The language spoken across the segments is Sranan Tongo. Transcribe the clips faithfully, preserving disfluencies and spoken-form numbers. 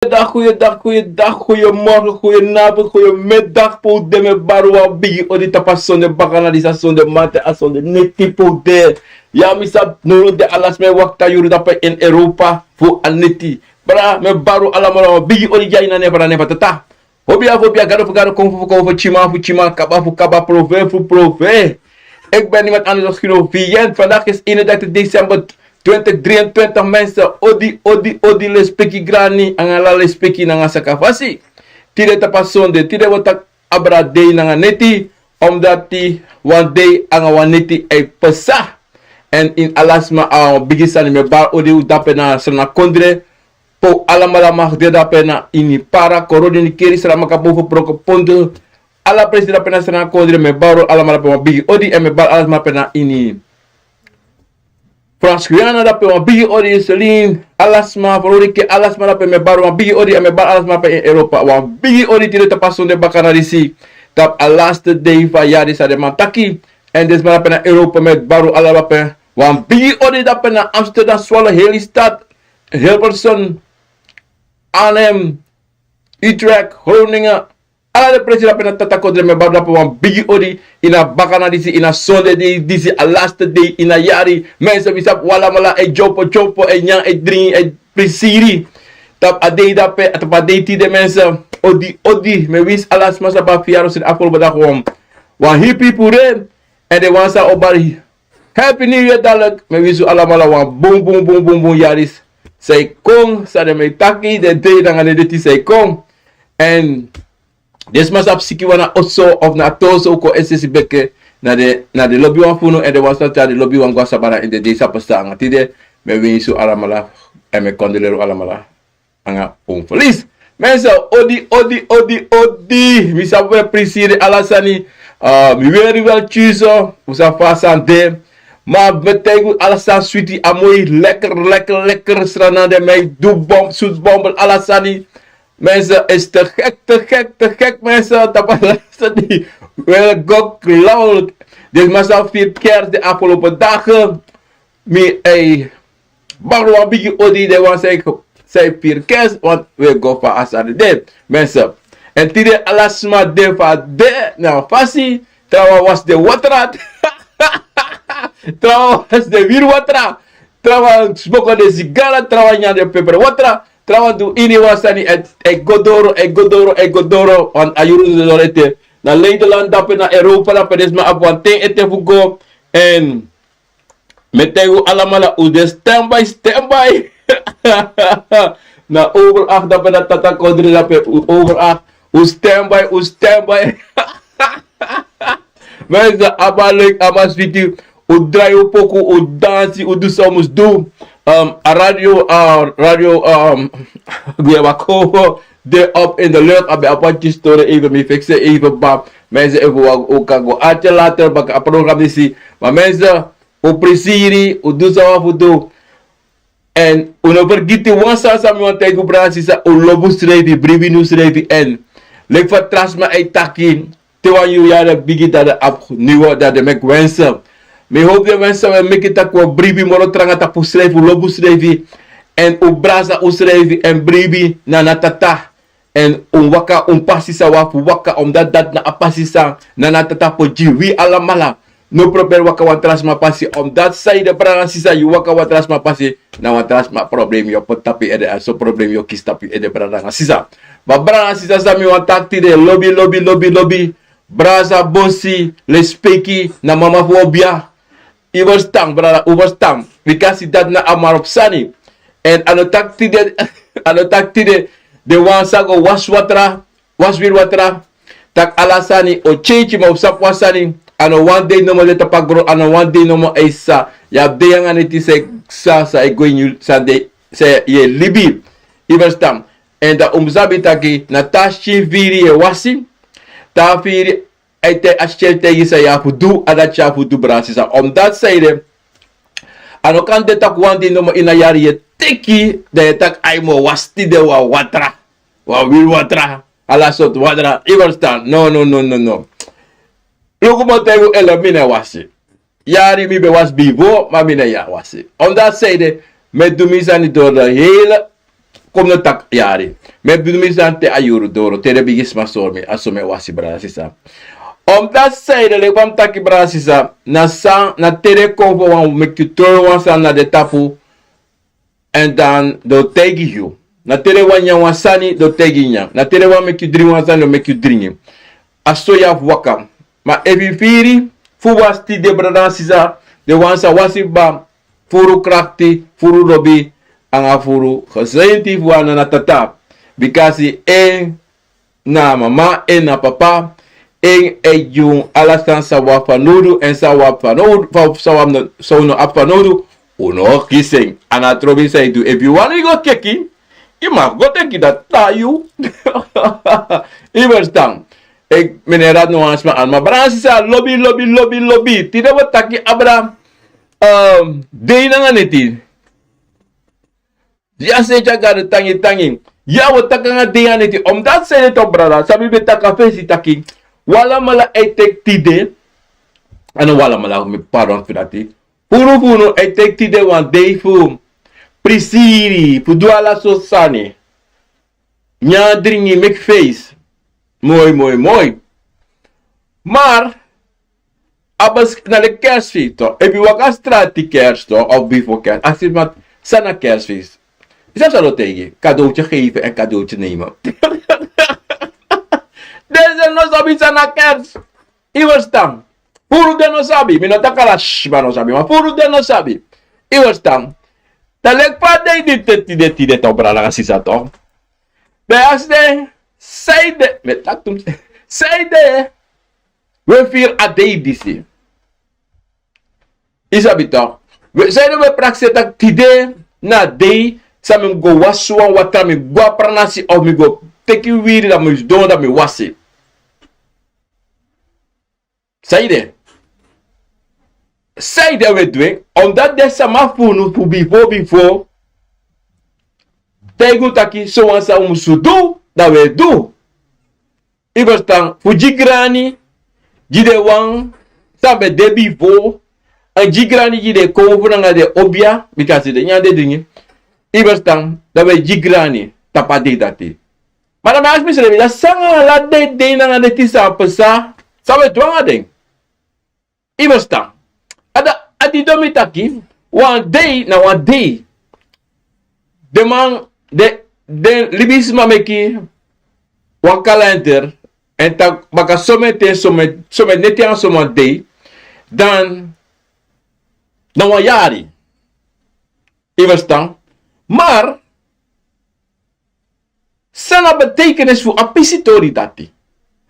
Goeiedag, goeiedag, goeiedag, goeiemorgen, goedenavond, goeiemiddag. Pe un de, mi e bari wan bigi odi tapu a sonde baka na disi, a sonde mamanten, a sonde neti pe un de. Ya, mi sabi, no, no, de ala sma e wakti a yuru dape in Europa fu a neti. Bra, mi e bari un alamala wan bigi odi dya ini a nen fu Gado, nen fu Tata. Hobia, hobia, Gado fu Gado, Konfo fu Konfo, Tyiman fu Tyiman, Kaba fu Kaba, Profe fu Profe. Ik ben niemand anders dan Guido Vigent. Vandaag is eenendertig december twintig drieëntwintig, mensen. Odi, odi, odi, lespeki grani, nanga ala lespeki nanga sakafasi. Tide tapu a sonde, tide wi o taki abra dei nanga neti, omdat wan dei nanga wan neti e pasa. En ini ala sma, a bigi sani, mi e bari odi un dape na Sranan kondre. Pe un alamala mag de dape na ini Para, Coronie, Nickerie, Saramacca, Boven, Brokopondo. Ala presi dape na Sranan kondre, mi e bari un alamala dape wan bigi odi, en mi e bari ala sma dape na ini Frans Guyana dape wan bigi odi, Celine, ala sma, Florike, ala sma dape, mi e bari un wan bigi odi, en mi e bari ala sma dape ini Europa wan bigi odi. Tide tapu a sonde baka na disi, tapu a laste dei fu a yari, san den man taki. En den sma dape na Europa, mi e bari un ala dape wan bigi odi. Dape na Amsterdam, Zwolle, Lelystad, Hilversum, Arnhem, Utrecht, Groningen, ala den presi dape na Tata kondre, mi e bari dape wan bigi odi. Ini a baka na disi, ini a sonde dei disi, a laste dei ini a yari. Mensen, mi sabi un alamala e dyompo dyompo, e nyan, e dringi, e prisiri. Tapu a dei dape, tapu a dei tide, mensen, odi, odi. Mi e winsi ala sma san ben abi verjaardag ini a afgelopen dagen wan, wan hipi pure. En den wan san o bari Happy New Year dadelijk. Mi e winsi un alamala wan bun, bun, bun, bun, bun yari san e kon, san den man e taki, den dei nanga den neti san e kon. En den sma san abi sikiwan na oso of na toso, un kon esesi beke na den, na den lobiwan fu unu, en den wan san tyari den lobiwan go na sabana ini den dei san pasa anga tide. Mi e winsi un alamala, en mi e kondoleri un alamala anga un verlies. Mensen, odi, odi, odi, odi. Mi sabi un e prisiri ala sani. Ah, mi weri wel tyuso, un sabi fa a sani de. Ma mi e taigi un, ala sani switi, a moi, lekker, lekker, lekker. Sranan, den man e du bom, zoetbom, ala sani. Mensen, is te gek, te gek, te gek, mensen. Tapu a laste dei, wi e go klowt. Den man san firi kerst de afgelopen dagen, mi e bari wan bigi odi den wan san e, san e firi kerst, want wi e go fa a sani de, mensen. En tide ala sma de fa a de, na wan fasi. Trawan wasi den watra, trawan wasi den wiri watra, trawan smoko den sigara, trawan nyan den peper watra, trawan du iniwan sani. E, e go doro, e go doro, e go doro, want a yuru no doro ete. Na Nederland dape, na Europa dape, den sma abi wan ten ete fu go. En mi e taigi un alamala, un de standby, standby. Na Overach dape, na Tata kondre dape, un Overach. Un standby, un standby. Mensen, a man leuk, a man switi. Un drai un poku, un dansi, un du san un mus du. Ehm, a radio, eh, radio, ehm, Guyabakovo de op in de lucht, a ben abi wan tyustori, even, mi fiksi en even, bam. Mensen, even, wi o kan go arki later baka a program disi. Ma mensen, un prisiri, un du san un abi fu du. En un no fergiti wan sani san mi wani taigi un, brada, sisa, un lobi unsrefi, bribi ini unsrefi. En leki fa tra sma e taki, te wan nyun yari bigin, dan den abi nyun, dan den meki wensen. Mi hopi den wensen san wi e meki, tak' wi o bribi moro tranga tapu unsrefi, un lobi unsrefi. En un brasa unsrefi, en bribi na, na Tata. En un waka un pasi san un abi fu waka, omdat dati na a pasi san Nana Tata poti gi wi alamala. No proberi waka wan tra sma pasi, omdat san ede, brada nanga sisa, yu waka wan tra sma pasi, na wan tra sma problem yu o poti tapu yu ede, a so problem yu o kisi tapu yu ede, brada nanga sisa. Ma brada nanga sisa, san mi wani taki tide, lobi, lobi, lobi, lobi. Brasa, bosi, lespeki na mama fu obia. Yu ferstan, brada, yu ferstan. Bika dati na a moro sani. En a no taki tide, a no taki tide, den wan sa go wasi watra, wasi wiri watra, tak' ala sani o kenki, ma un sabi wan sani, a no wan dei nomo de tapu a gron, a no wan dei nomo e sa. Yu abi dei nanga neti san e, san e go ini yu, san de, san yu e libi. Yu ferstan. En dan un mus sabi taki na te a skin firi yu e wasi, te a firi, a e taigi, a skin e taigi yu san yu abi fu du, a dati yu abi fu du, brada nanga sisa. Omdat san ede, a no kan de tak' wan dei nomo ini a yari yu e teki, dan yu e taki: "Ai, mi o wasi tide wan watra, wan wiri watra, ala sortu watra." Yu ferstan? No, no, no, no, no. Luku, mi o taigi un, ede, mi no e wasi. Yari mi ben wasi bifo, ma mi no e wasi. Omdat san ede, mi e du mi sani door de hele kon mi no taki yari. Mi e du mi sani te a yuru doro, te den bigisma sori mi, a so mi e wasi, brada sisa. Omdati san ede, leki fa mi taki, brada sisa, na san, na te den kon fu wani meki yu tron wan sani na den tapu, èn dan den o taigi yu. Na te den wani nyan wan sani, den o taigi yu nyan. Na te den wani meki yu dringi wan sani, den o meki yu dringi. A so yu abi fu waka. Ma efu yu firi fu wasi tide, brada nanga sisa, den wan sa wasi kba, furu krakti, furu lobi, nanga furu gesenti fu a nana tata. Bikasi en na mama, en na papa, en e gi un ala sani san un abi fanowdu, èn san un abi fanowdu, fa, san un abi no, san un no abi fanowdu, un no o kisi en. A na a trobi san yu du. Efu yu wani go teki, yu mag go teki, dati na yu. Yu ferstan? Ek, mi no e rati no wan sma, ma brada nanga sisa, lobi, lobi, lobi, lobi. Tide wi o taki abra, ehm, dei nanga neti. Yu e si, tyari Gado tangi, tangi. Ya, wi o taki nanga dei nanga neti. Omdati san ede, brada, san mi ben taki a fesi taki, wi alamala e teki tide. A no wi alamala, mi pardon fu dati. Furu fu unu e teki tide wan dei fu prisiri, fu du ala sortu sani. Nyan, dringi, meki feisi. Moi, moi, moi. Maar, a bes-, na den kerstfeest toch. Efu yu waka strati kerst toch, of bifo kerst, aksi sma san na kerstfeest. Yu sabi san den o taigi yu? Cadeautje geven en cadeautje nemen. Den srefi no sabi san na kerst. Yu ferstan? Furu den no sabi. Mi no taki ala sma no sabi, ma furu den no sabi. Yu ferstan? Dan leki fa a dei disi de, tide, tide toch, brada nanga sisa toch. Dan yu e aksi den, sanede, mi e taki tu, sanede wi e firi a dei disi. Yu sabi toch. Wi, sanede wi e prakseri taki tide na a dei san mi mus go wasi wan watra, mi go a pranasi, of mi go teki wiri, dan mi sidon, dan mi wasi. Sanede? Sanede wi e du en? Omdati den sama fu unu fu bifo, bifo taigi un taki sowan san un musu du, dan wi e du. Yu ferstan? Fu gi grani gi den wan san ben de bifo, èn gi grani gi den konfo nanga den obia, bikasi den nyan, den dringi. Yu ferstan? Dan wi e gi grani tapu a dei dati. Ma dan mi e aksi misrefi, dan san nanga ala den dei nanga neti san pasa, san wi e du nanga den? Yu ferstan? A da, a didon mi taki, wan dei na wan dei. Den man, den, den libisma meki wan kalender, èn taki baka somen ten, somen, somen neti nanga somen dei, dan na wan yari. Yu ferstan? Maar san na betekenis fu a pisi tori dati?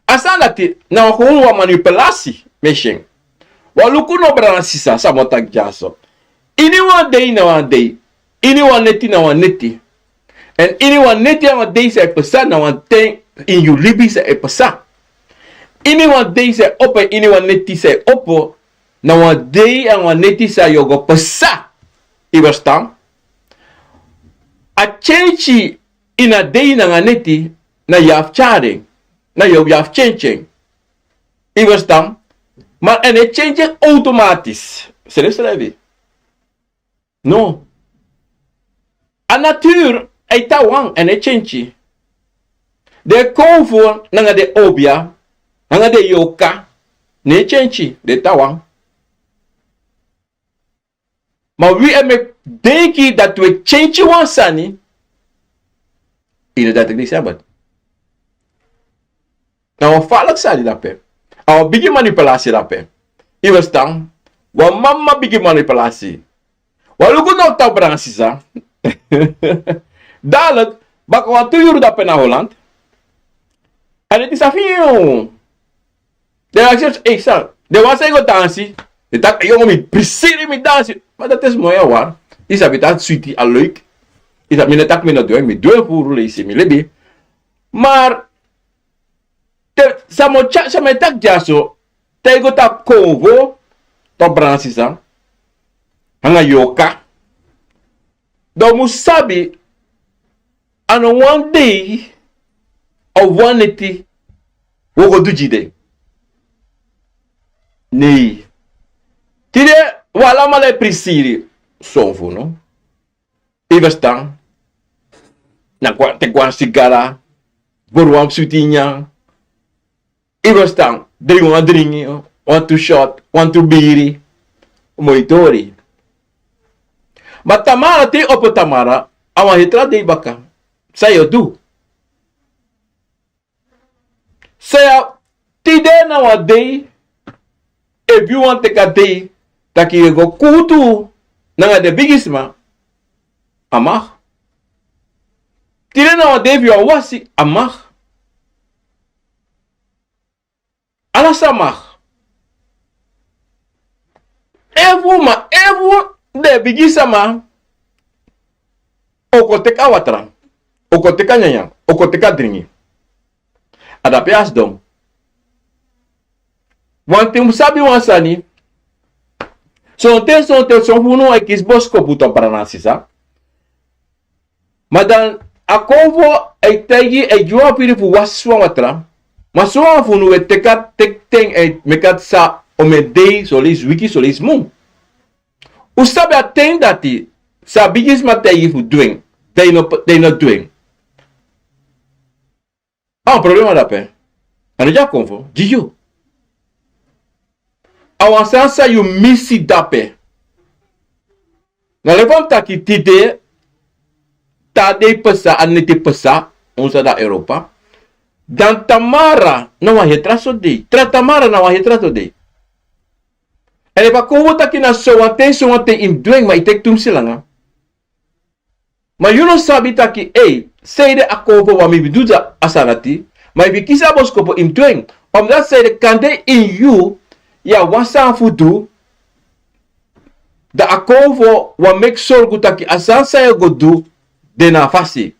A sani dati na wan, gewoon wan manipulasi, mi e si en. Wi o luku no, brada nanga sisa, san mi o taki dyaso. Iniwan dei na wan dei. Iniwan neti na wan neti. Èn iniwan neti nanga wan dei san e pasa na wan ten ini yu libi san e pasa. Iniwan dei san e opo, iniwan neti san e opo, na wan dei nanga wan neti san yu o go pasa. Yu ferstan? A kenki ini a dei nanga neti, na yu abi tyari en. Na yu abi kenki en. Yu ferstan? Ma a no e kenki en automatisch. Srefsrefi. No. A natuur, a e tan wan, a no e kenki. Den konfo nanga den obia, nanga den yorka, no e kenki, den tan wan. Ma wi e meki denki dati wi e kenki wan sani, yu no dati e kisi a bati. Na wan faliki sani dape. A wan bigi manipulasi dape. Yu ferstan? Wan mama bigi manipulasi. Wi o luku no, brada nanga sisa. Dadelijk, baka wan tu yuru dape na Holland. A neti sa fiu. Den aksi, ei, san, den wan san e go dansi. Den taki, yongu, mi prisiri, mi dansi. Ma dati is mooi, a wari. Yu sabi taki switi, a leuk. Yu sabi, mi no taki mi no du en, mi du en furu leisi mi libi. Maar te, san mi o tyari, san mi e taki dyaso, te yu go tapu konfo, tapu bransi san, nanga yorka. Dan un mus sabi, a no wan dei of wan neti wi o go du gi den. Nei. Tide wi alamala e prisiri. Son fu unu. Yu e ferstan? Na kon teki wan sigara, bori wan switi nyan. Yu go stan, dringi wan dringi, wantu shot, wantu biri. Moi tori. Ma tamara, te yu opo tamara, a wan heri tra dei baka. San yu o du? San yu, tide na wan dei, efu yu wani teki a dei, taki yu e go kuutu nanga den bigisma, a mag. Tide na wan dei fu yu wani wasi, a mag. Ala sani mag. Efu ma, efu den bigisma o kon teki a watra, o kon teki a nyanyan, o kon teki a dringi. A dape a sidon. Wanten un sabi wan sani. Sonten, sonten, son fu unu e kisi boskopu, to, brada nanga sisa. Ma dan a konfo e taigi, e gi wan piri fu wasi wan watra. Ma son wan fu unu e teki a, teki ten, e meki a psa omeni dei, son leisi wiki, son leisi mun. Un sabi a ten dati, san a bigisma taigi fu du en, dan yu no, dan yu no du en. A wan problema dape. A no gi a konfo, gi yu. A wan sani san yu misi dape. Na leki fa mi taki tide, te a dei pasa, a neti pasa, un sa de na Europa. Dan tamara na wan heri tra so dei. Tra tamara na wan heri tra so dei. Èn efu a konfo taki na sowan ten, sowan ten yu mus du en, ma yu teki tumsi langa. Ma yu no sabi taki, ei, sanede a konfo wani mi fu du a sani dati, ma efu yu kisi a boskopu yu mus du en. Omdati sanede kande ini yu, yu abi wan sani fu du, dan a konfo wani meki sorgu taki a sani san yu o go du, de na a fasi.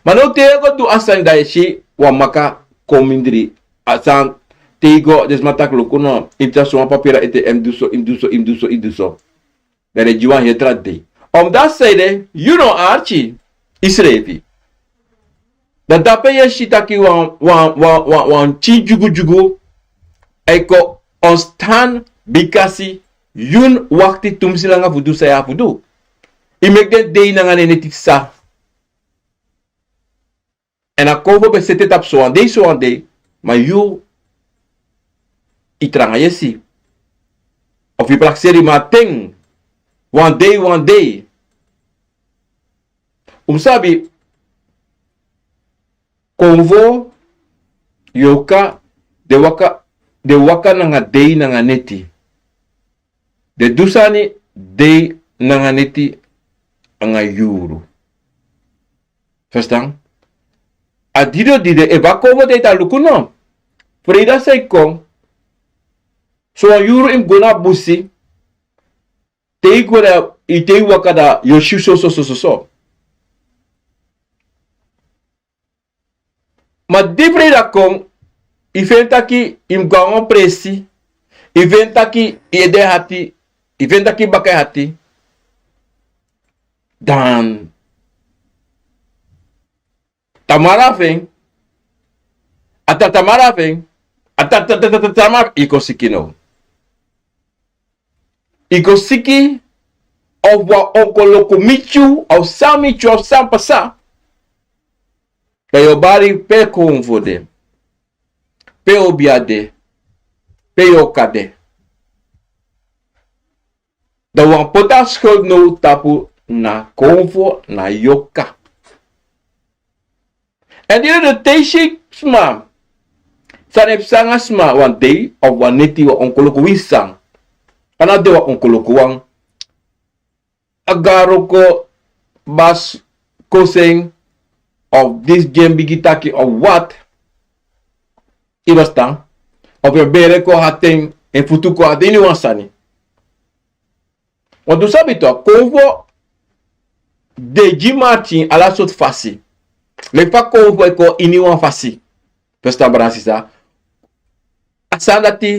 Ma now te yu e go du a sani, dan yu e si wan maka kon mindri. A sani, te yu go, den sma taki luku no, yu mus tyari sowan papira ete, yu mus du so, yu mus du so, yu mus du so, yu mus du so. Dan den gi wan heri tra dei. Omdati sanede, yu no arki yusrefi. Dan dape yu e si taki wan, wan, wan, wan, wan pikin dyugudyugu e kon ontstaan, bikasi yu no wakti tumsi langa fu du san yu abi fu du. Yu meki den dei nanga den neti psa. Èn a konfo ben seti tapu sowan dei, sowan dei, ma yu, yu tranga yesi. Efu yu prakseri ma ten, wan dei, wan dei. Un mus sabi, konfo, yorka, den waka, den waka nanga dei nanga neti. Den du sani dei nanga neti anga yuru. Verstaan? A didon dide, efu a konfo de, yu e luku no. Freida san e kon, sowan yuru yu mus go na busi. Te yu go na, yu, te yu waka, dan yu o si so, so, so, so, so. Ma di freida kon, yu feni taki yu mus go na wan presi, yu feni taki yu ede hati, yu feni taki yu baka e hati. Dan tamara fu en, a ta tamara fu en, a ta ta ta ta ta tamara, yu kon siki now. Yu kon siki, of wan onkoloku miti yu, of san miti yu, of san pasa. Dan yu o bari pe konfo de, pe obia de, pe yorka de. Dan wan poti a skuld now tapu na konfo, na yorka. Èn di den teisi sma, san e psa nanga sma wan dei, of wan neti, wan onkoloku winsi san. A no de wan onkoloku wan. A garoko, basi, kosen, of disi gi en bigi taki, of wat. Yu e ferstan? Of en bere kon hati en, en futu kon hati en, ini wan sani. Want un sabi toch, konfo de gi marki ini ala sortu fasi. Leki fa konfo e kon ini wan fasi. Ferstan, brada nanga sisa? A sani dati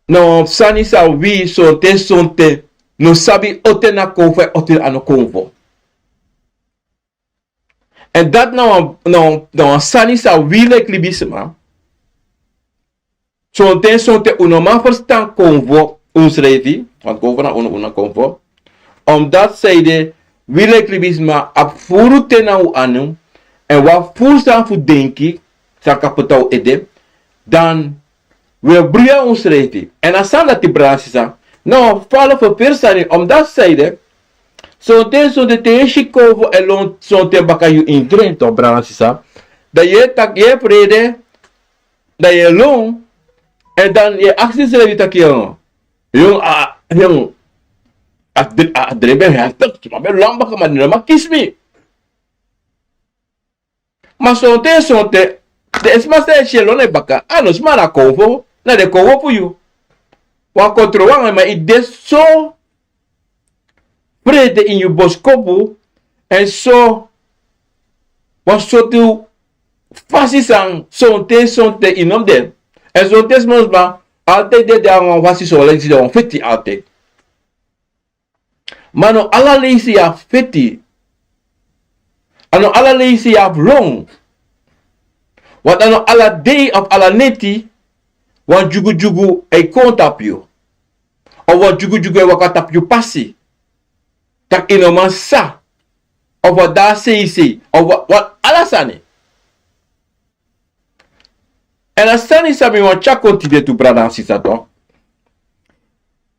na wan sani san wi sonten sonten no sabi, on ten na konfo, on ten a no konfo. Èn dati na wan, na wan, na wan sani san wi leki libisma, sonten sonten un no man ferstan konfo unsrefi, want konfo na unu, unu na konfo. Omdat sanede wi leki libisma abi furu ten na un anu, èn wi abi furu sani fu denki, san kan poti na un ede, dan wi e bruya unsrefi. Èn a sani dati, brada nanga sisa, na wan fala fu firi sani, omdati san ede, sonten sonten te yu e si kownu e lon, sonten baka yu ini dren, tok, brada nanga sisa, dan yu e taki, yu e frede, dan yu e lon, èn dan yu e aksi yusrefi taki, yu, yu, a, yu, a dre-, a dren ben heftig, sma ben lon baka, ma den no man kisi mi. Ma sonten sonten, den sma san e si e lon na yu baka, a no sma, na kownu, na den kownu fu yu. Wan kontro wan, ma yu de so frede ini yu boskopu, èn so, wan sortu fasi san sonten sonten yu no mus de. Èn sonten sma, sma, altijd de, de a wan fasi so, leki disi, de wan feti altijd. Ma no ala leisi yu abi feti. A no ala leisi yu abi lon. Want a no ala dei of ala neti wan dyugudyugu e kon tapu yu. Of wan dyugudyugu e waka tapu yu pasi. Tak' yu no man sa. Of wan dati seisei. Of wan, wan ala sani. Èn a sani san mi wani tyari kon tide tu, brada nanga sisa, tok.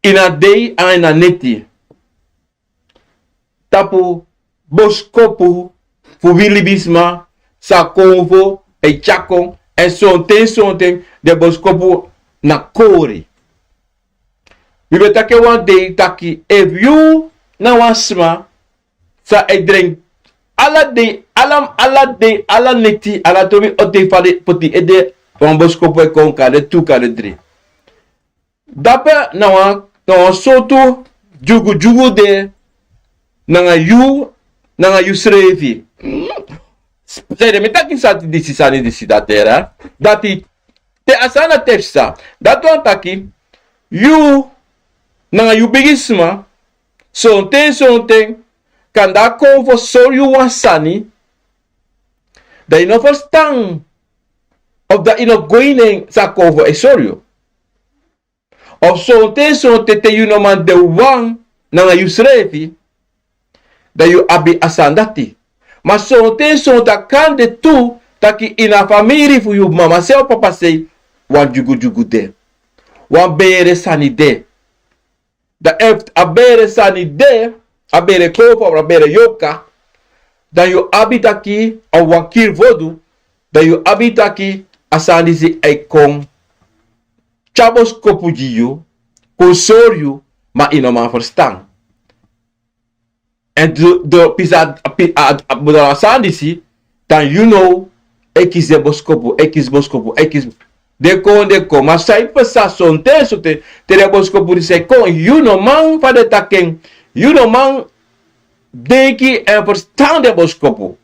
Ini a dei anga ini a neti, tapu boskopu fu wi libisma, san kownu e tyari kon, èn sonten sonten den boskopu na kori. Wi ben taki wan dei taki, efu yu na wan sma san e dringi ala dei, ala, ala dei, ala neti, ala trobi, o dei fa den poti ede, wan boskopu e kon, kande tu, kande dri. Dape na wan, na wan sortu dyugudyugu de nanga yu, nanga yusrefi. San ede mi taki, sani disi, sani disi, dati, dati te a sani dati e psa, dati wani taki, yu nanga yu bigisma, sonten sonten, kande a kownu e sori yu wan sani, dan yu no ferstan, of dan yu no go ini en san a kownu e sori yu. Of sonten sonten te yu no man de wan nanga yusrefi, dan yu abi a sani dati. Ma sonten sonten a kan de tu taki ini a famiri fu yu mama sei of papa sei, wan dyugudyugu de. Wan bere sani de. Dan efu a bere sani de, a bere kownu, a bere yorka, dan yu abi taki, a wan kiri fodu, dan yu abi taki a sani disi e kon tyari boskopu gi yu, kon sori yu, ma yu no man ferstan. Èn du, du, pisi a, pi-, a, a, a sani disi, dan yu no e kisi den boskopu, e kisi boskopu, e kisi. Den kon, den kon. Ma san e psa sonten sonten, te den boskopu disi e kon, yu no man, fa den taki en, yu no man denki èn ferstan den boskopu.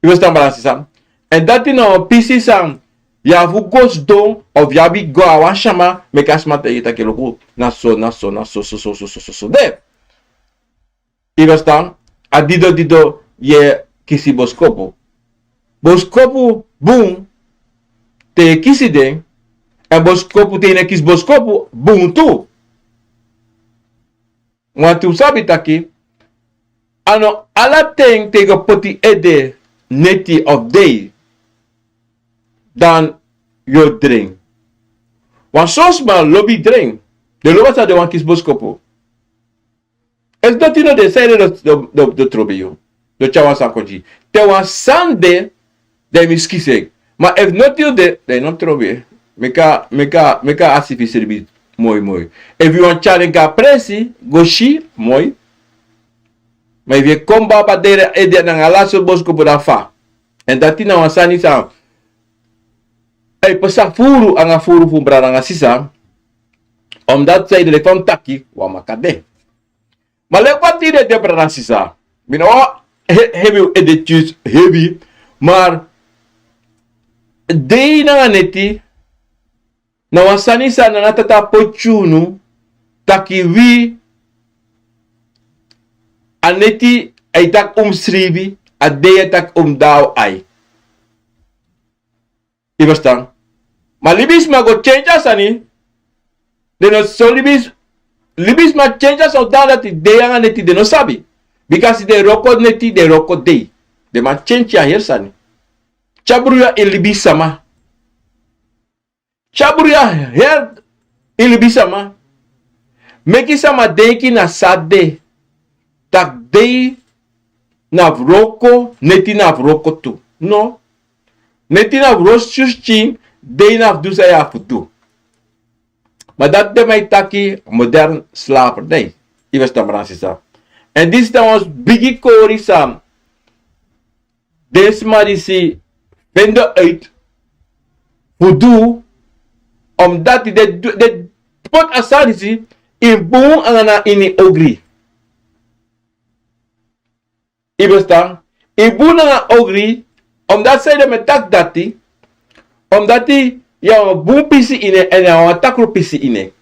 Yu e ferstan, brada nanga sisa? Èn dati na wan pisi san yu abi fu go sidon, of yu abi go na wan sma, meki a sma taigi yu taki luku, na so, na so, na so, so, so, so, so, so, so de. Yu e ferstan? A dido dido yu e kisi boskopu. Boskopu bun te yu e kisi den, èn boskopu te yu no e kisi boskopu bun tu. Wantu un sabi taki, a no ala ten te yu go poti ede neti of dei, dan yu o dren. Wan son sma lobi dren. Den lobi a sani, den wani kisi boskopu. Efu noti no de, san ede den, den, den, den trobi yu? Den o tyari wan sani kon gi yu. Te wan sani de, dan yu mus kisi en. Ma efu noti no de, dan yu no mus trobi en. Meki a, meki a, meki a si fu yu srefi moi moi. Efu yu wani tyari en go a presi, go si, moi. Ma efu yu e kon baba dede ede nanga ala sortu boskopu, dan fa? Èn dati na wan sani san e psa furu anga furu fu un brada nanga sisa. Omdati san ede, leki fa mi taki, wan makanten. Ma leki fa tide de, brada nanga sisa, mi no wani he-, hebi un ede tyusu hebi, ma dei nanga neti na wan sani san Nana Tata poti gi unu, taki wi, a neti e taki un mus sribi, a dei e taki un mus daai. Yu e ferstan? Ma libisma go tyentyen a sani. Den no so libisma, Libisma change a son dan dati dei anga neti den no sabi. Bika si den wroko neti, den wroko dei. Den man change a heri sani. Tyabru yu a e libisma. Tyabru yu a heri libisma. Meki sama denki na san a de. Tak' dei na wroko, neti na wroko tu. No. Neti na fu rosi yu skin, dei na fu du san yu abi fu du. Ma dati den man e taki modern slavernij. Yu e ferstan, brada nanga sisa? Èn disi na wan bigi kori san den sma disi fende uit fu du, omdati den du, den poti a sani disi ini bun anga na ini ogri. Yu e ferstan? Ini bun nanga ogri. Omdati sanede mi e taki dati? Omdati yu na wan bun pisi ini en èn yu na wan takru pisi ini en.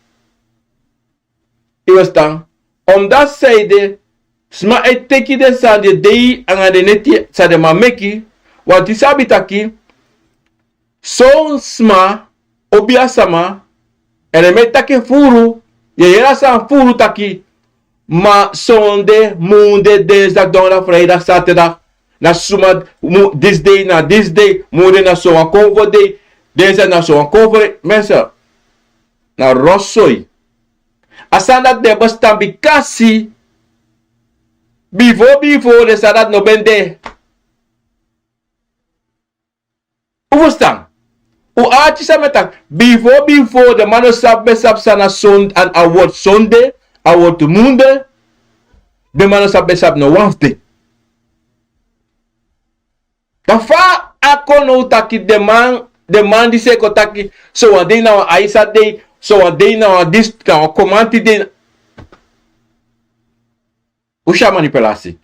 Yu e ferstan? Omdati sanede sma e teki den sani di e dei anga den neti san den man meki. Want yu sabi taki son sma, obiasma, èn den mi e taki furu, yu e yere a sani furu taki, ma sonde, munde, dinsdag, donderdag, vrijdag, zaterdag, na suma, mu, disi dei na disi dei, munde na so wan konfo dei, dinsdag na so wan konfo dei, mensen, na rotzooi. A sani dati no e bestaan bikasi bifo, bifo, den sani dati no ben de. Un ferstan? Un arki san mi e taki. Bifo, bifo, den man no sabi, ben sabi san na son, a wortu sonde, a wortu munde. Den man no sabi, ben sabi no wan fu den. Dan fa a kon now taki den man, den man disi e kon taki, so wan dei na wan aisa dei, so wan dei na wan disi, na wan komanti dei. Un si a manipulasi.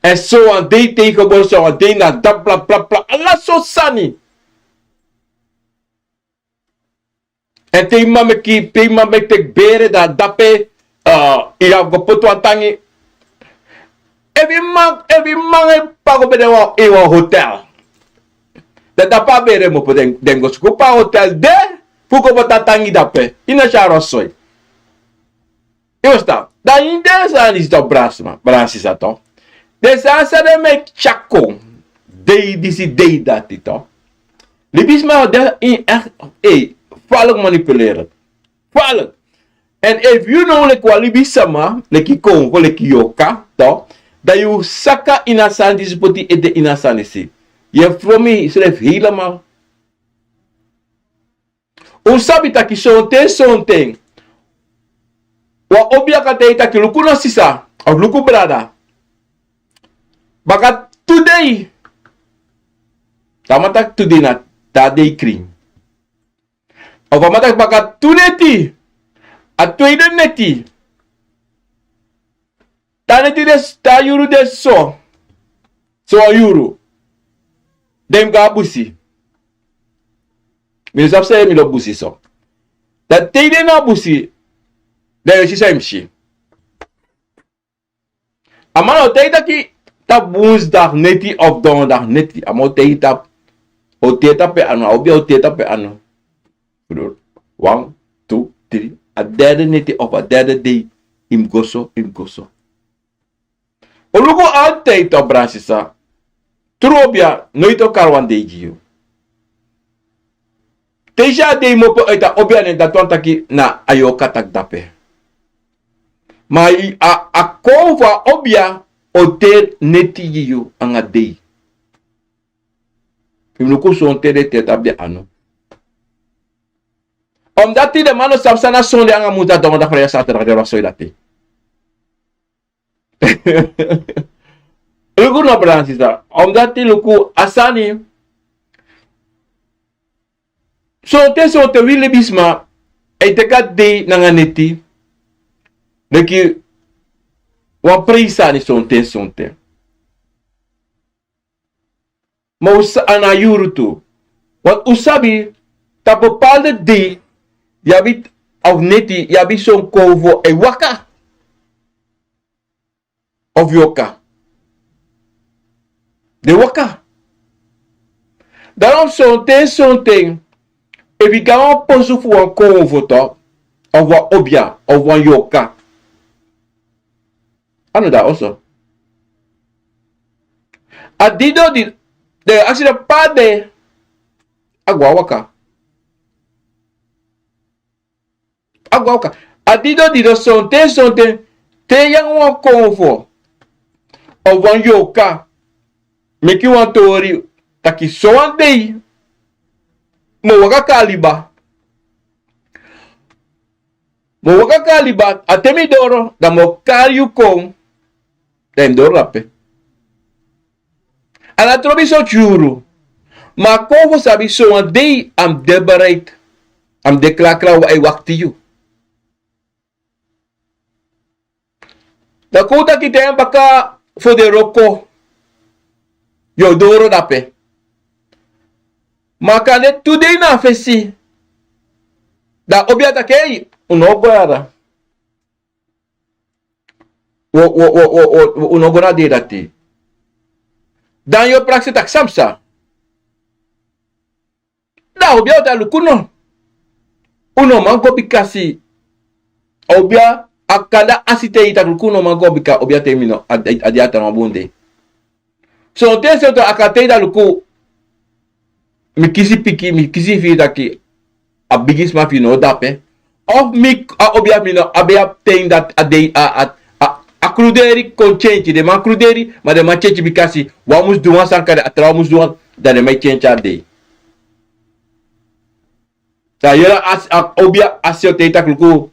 Èn so wan dei tegenwoordig, so wan dei na dati, bla, bla, bla, ala sortu sani. Èn te yu mama meki, te yu mama meki teki bere, dan dape, eh, yu abi go poti wan tangi. Efu yu mama, efu yu mama e pako bere wan, ini wan hotel. Dan dape a bere mu opo, den, den go suku pe a hotel de, fu go poti a tangi dape. Yu no si a rotzooi. Yu e ferstan? Dan ini den sani disi, brada sma, brada sisa, toch. Den sani san den meki tyari kon, dei disi, dei dati, toch. Libisma de ini echt, ey, gevaarlijk manipuleren. Gevaarlijk. Èn efu yu now leki wan libisma, leki konfo, leki yorka, toch, dan yu saka ini a sani disi, poti ede ini a sani disi. Yu e fromi yusrefi helemaal. Un sabi taki sonten, sonten wan obia kan taigi taki luku no sisa, of luku brada. Baka tu dei. Te a man taki tu dei na te a dei krin. Of a man taki baka tu neti. A tweede neti. Te a neti de, te a yuru de so. So wan yuru. Dan yu mus go na busi. Mi no sabi san yu e, mi lobi busi so. Dan te yu de na busi, dan yu o si san yu mus si. A man o taigi taki tapu woensdag neti of donderdag neti. A man o taigi tapu, o teri tapu en anu, a obia o teri tapu en anu. Wan, tu, dri, a derde neti of a derde dei, yu mus go so, yu mus go so. Un luku altijd, toch, brada sisa. Tru obia noiti o kari wan dei gi yu. Te yu si a dei mu opo uit a obia nen, dati wani taki na a yorka taki dape. Ma a, a kon fu a obia o teri neti gi yu anga dei. Yu mus luku sonten den teri tapu den anu. Omdati den man no sabi san na sonde anga munde, donderdag, vrijdag, zaterdag, den rotzooi dati. Luku no, brada nanga sisa. Omdati luku a sani. Sonten, sonten wi libisma e teki a dei nanga neti leki wan prijsi sani sonten, sonten. Ma un sa, a no a yuru tu. Want un sabi, tapu bepaalde dei, yu abi, of neti, yu abi son konfo e waka. Of yorka. Den waka. Daarom sonten, sonten, efu yu go na wan posu fu wan konfo, toch, of wan obia, of wan yorka. A no de na oso. A didon di den e aksi den pe a de, a go na waka. A go na waka. A didon didon sonten sonten, te yu nanga wan konfo of wan yorka meki wan tori taki sowan dei mi o waka kon na liba. Mi o waka kon na liba, a te mi doro, dan mi o kari yu kon, dan yu mus doro dape. A no trobi sortu yuru. Ma a konfo sabi sowan dei a mus de bereid, a mus de krakra, a e wakti yu. Dan kon un taki te en baka fu den wroko, yu o doro dape. Ma kande tu dei na a fesi, dan a obia taki: Ei, un no o go ya da. Wo, wo, wo, wo, wo, un no o go na a dei dati. Dan yu o prakseri taki san psa. Dan a obia o taki luku no, un no man go bikasi a obia, a kande a si te yu taki luku un no man go bika a obia te mi no, a, a, a de a tra wan bun dei. Sonten sonten a kan te yu taki luku, mi kisi piki, mi kisi firi taki a bigisma fu yu no o dape. Of mi, a obia fu mi no abi a ten dati a dei, a, a, a, a kruderi kon tyentyi. Den man kruderi, ma den man tyentyi bikasi wan mus du wan sani, kande a trawan mus du wan, dan den man e tyentyi a dei. Dan yu e, a, a obia, a si o te yu taki luku,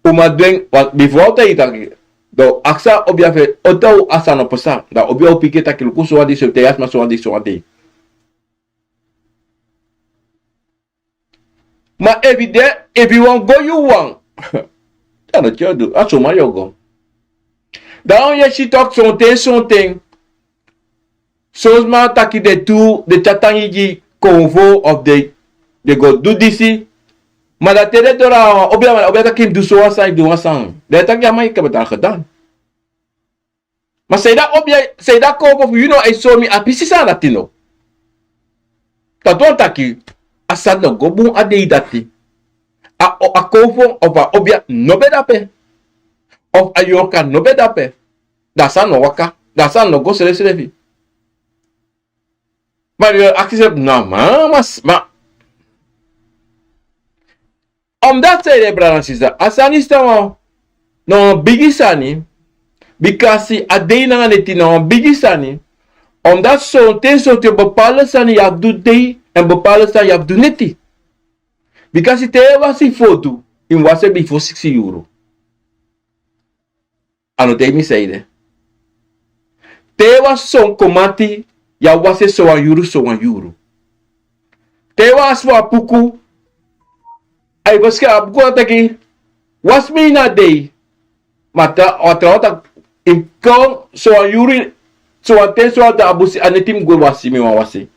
un man du en, wan, bifo a o te yu taki. Dan aksi a obia fu en, o te a sani o pasa. Dan a obia o piki taki luku sowan dei, so te yu a sma sowan dei, sowan dei. Ma efu de, efu yu wani go yu wan, a no te yu o du, a so man yu o go. Dan yu e si taki sonten sonten, son sma taki den tu, den tyari tangi gi konfo of den, den go du disi. Ma dan te den doro na wan obia, ma a obia taki yu mus du sowan sani, du wan sani. Dan yu taki ya man, yu kaba dan gedan. Ma san ede a obia, san ede a konfo fu yu no e sori mi a pisi sani dati no? Dati wani taki a sani no go bun a dei dati. A, a konfo of a obia no ben de dape. Of a yorka no ben de dape. Dan a sani no waka, dan a sani no go srefsrefi. Ma yu e aksi srefi: No, ma, ma, ma. Omdat san ede, brada nanga sisa, a sani disi na wan, na wan bigi sani, bikasi a dei nanga neti na wan bigi sani. Omdat sonten sonten bepaalde sani yu abi du dei, èn bepaalde sani yu abi du neti. Bikasi te yu e wasi fodu, yu mus wasi en bifo siksi yuru. A no de mi san ede. Te yu e wasi son komati, yu abi wasi en sowan yuru, sowan yuru. Te yu e wasi wan puku, a e wasi a puku, a taki: Wasi mi ini a dei. Ma tra, a trawan taki: Yu mus kon sowan yuru, sowan ten, sowan ten a busi, a neti mi go wasi, mi wani wasi.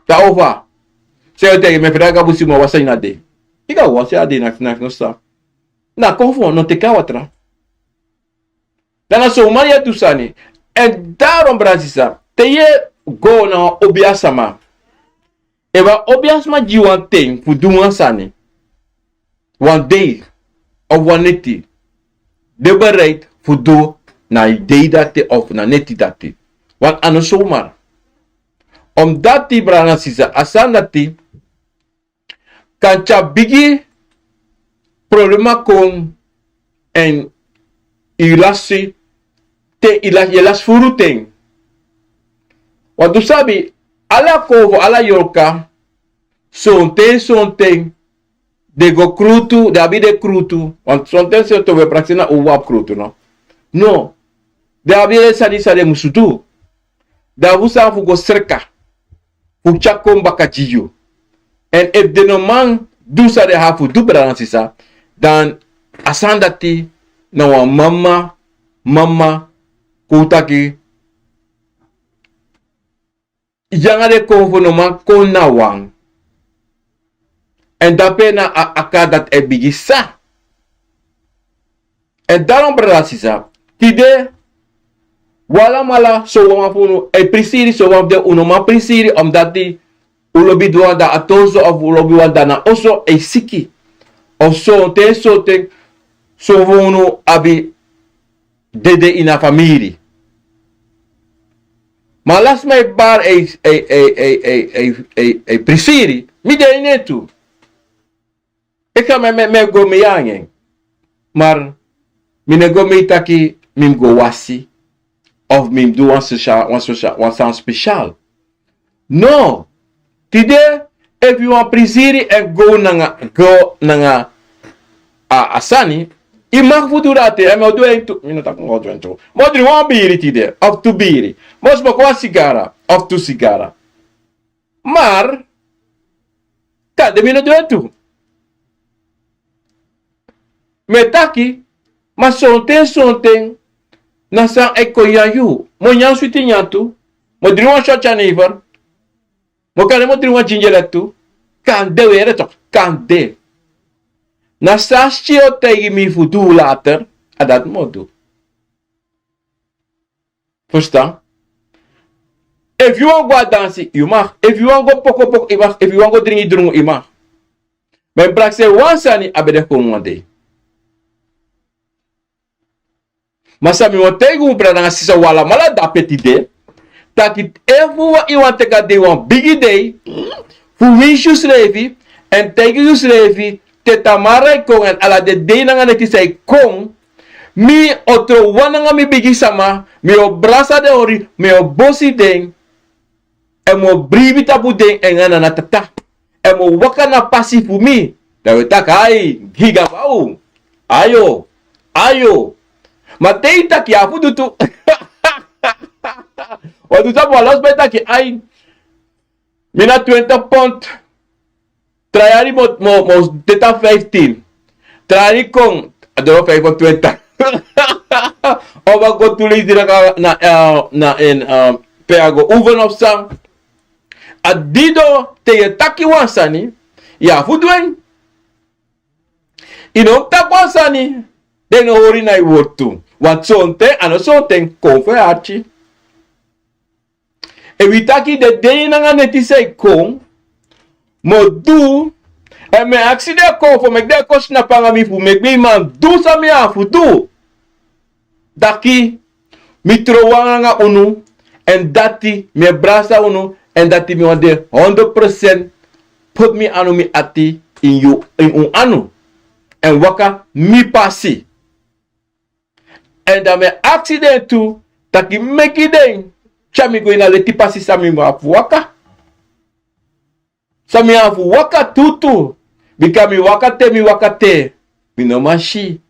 Te a o fa. San yu o taigi mi, fu taki a busi mi o wasi ini a dei? Yu kan wasi a dei, na, na, no sa. Na konfo, no teki a watra. Dan na so un man e du sani. Èn daarom, brada sisa, te yu e go na wan obia sama, efu wan obia sma gi yu wan ten fu du wan sani, wan dei of wan neti, de bereid fu du na dei dati of na neti dati. Want a no zomaar. Omdat, brada nanga sisa, a sani dati kan tyari bigi problema kon, èn yu lasi ten, yu lasi, yu lasi furu ten. Want un sabi, ala konfo, ala yorka, sonten, sonten den go krutu, den abi den krutu. Want sonten, sonten wi e prakseri na un abi krutu, no? No. Den abi den sani san den musu du. Den abi sani fu go sreka fu tyari kon baka gi yu. Èn efu den no man du san den abi fu du, brada nanga sisa, dan a sani dati na wan mama, mama, kon taki, yu nanga den konfo no man kon na wan. Èn dape na a, a kari dati e bigin sa. Èn daarom, brada nanga sisa, tide, wi alamala, sowan fu unu e prisiri, sowan fu den un no man prisiri, omdat un lobi du wan dei na oso, of un lobi wan dei na oso e siki. Of sonten, sonten, son fu unu abi dede ini a famiri. Ma a lasi man e bari e, e, e prisiri, mi de ini en tu. Eki san mi e, mi e, mi e go mi anga en. Ma mi no e go mi taki mi mus go wasi. Of mi mus du wan sosa, wan sosa, wan sani spesial. No. Tide, efu yu wani prisiri èn go nanga, go nanga a, a sani, yu mag fu du dati, èn mi o du en tu, mi no taki mi o du en tu. Mi o dringi wan biri tide, of tu biri. Mi o smoko wan sigara, of tu sigara. Ma, kande mi no du en tu. Mi e taki, ma sonten, sonten, na san e kon nyan yu. Mi o nyan switi nyan tu. Mi o dringi wan shot jenever. Mi o kande mi o dringi wan ginger ale tu. Kande, weri toch, kande. Na san a skin o taigi mi fu du later, a dati mi o du. Verstaan? Efu yu wani go a dansi, yu mag. Efu yu wani go poko poko, yu mag. Efu yu wani go dringi drungu, yu mag. Ma yu prakseri wan sani, a ben de kon wan dei. Ma san mi wani taigi un brada nanga sisa, un alamala de ape tide. Taki efu yu wani teki a dei wan bigi dei, fu winsi yusrefi, èn taigi yusrefi, te tamara e kon, èn ala den dei nanga neti san e kon, mi o tron wan nanga mi bigi sama, mi o brasa den hori, mi o bosi den, èn mi o bribi tapu den, èn nanga na tata. Èn mi o waka na pasi fu mi. Dan wi taki, ai, giga bau. Ayo, ayo. Ma te yu taki yu abi fu du tu. Wan du sabi wan lasi man e taki, ai. Mi na twenti pond. Tra yari mi o, mi o, mi o de tan fiftin. Tra yari kon, a doro fifentwintig. Of a go tu leisi diri nanga na, eh, na en, eh, pe a go oefen of san. A didon, te yu e taki wan sani, yu abi fu du en. Yu no mus taki wan sani, dan yu no hori na yu wortu. Want sonten, a no sonten, kon fu yu arki. Efu yu taki den dei nanga neti san e kon, mi o du, èn mi e aksi den kon fu meki den kon sinapu nanga mi fu meki mi man du san mi abi fu du. Taki, mi tron wan nanga unu, èn dati mi e brasa unu, èn dati mi wani de honderd procent, poti mi anu, mi ati, ini yu, ini un anu. Èn waka mi pasi. Èn dan mi e aksi den tu, taki meki den tyari mi go ini a leti pasi san mi abi fu waka. San mi abi fu waka tutu, bika mi waka te, mi waka te, mi no man si.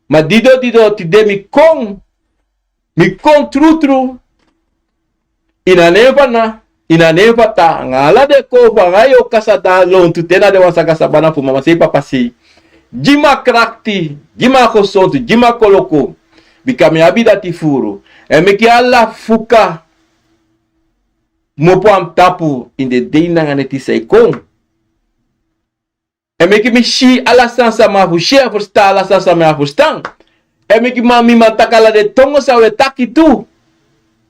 Ma didon, didon, tide mi kon, mi kon trutru, ini a nen fu Ana, ini a nen fu Tata, nanga ala den kon fu Ana, yu o kasa dan lontu te na den wan saka sabana fu mama sei, papa sei. Gi mi a krakti, gi mi a gesontu, gi mi a koloku, bika mi abi dati furu. Èn meki ala fuka kmopo na mi tapu ini den dei nanga neti san e kon. Èn meki mi si ala sani san mi abi fu si, èn ferstan ala sani san mi abi fu ferstan. Èn meki mi man, mi man taki ala den tongo san un e taki tu.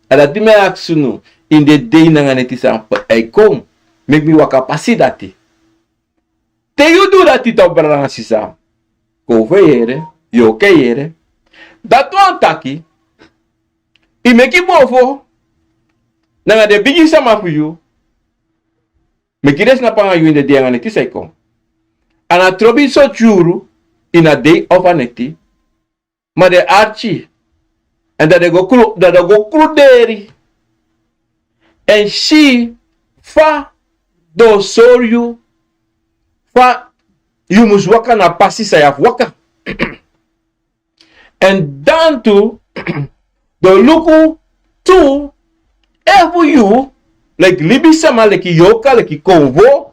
A dati mi e aksi unu, ini den dei nanga neti san e kon, meki mi waka pasi dati. Te yu du dati, brada nanga sisa, kon fu yere, yu o kan yere. Dati wani taki, yu meki mofo nanga den bigi sama fu yu, meki den sinapu nanga yu ini den dei nanga neti san e kon. A no trobi sortu yuru, ini a dei of a neti, ma den arki. Èn dan den go kru, dan den go kruderi. Èn si fa den o sori yu fa yu mus waka na a pasi san yu abi fu waka. Èn dan tu, den o luku tu efu yu, leki libisama, leki yorka, leki konfo,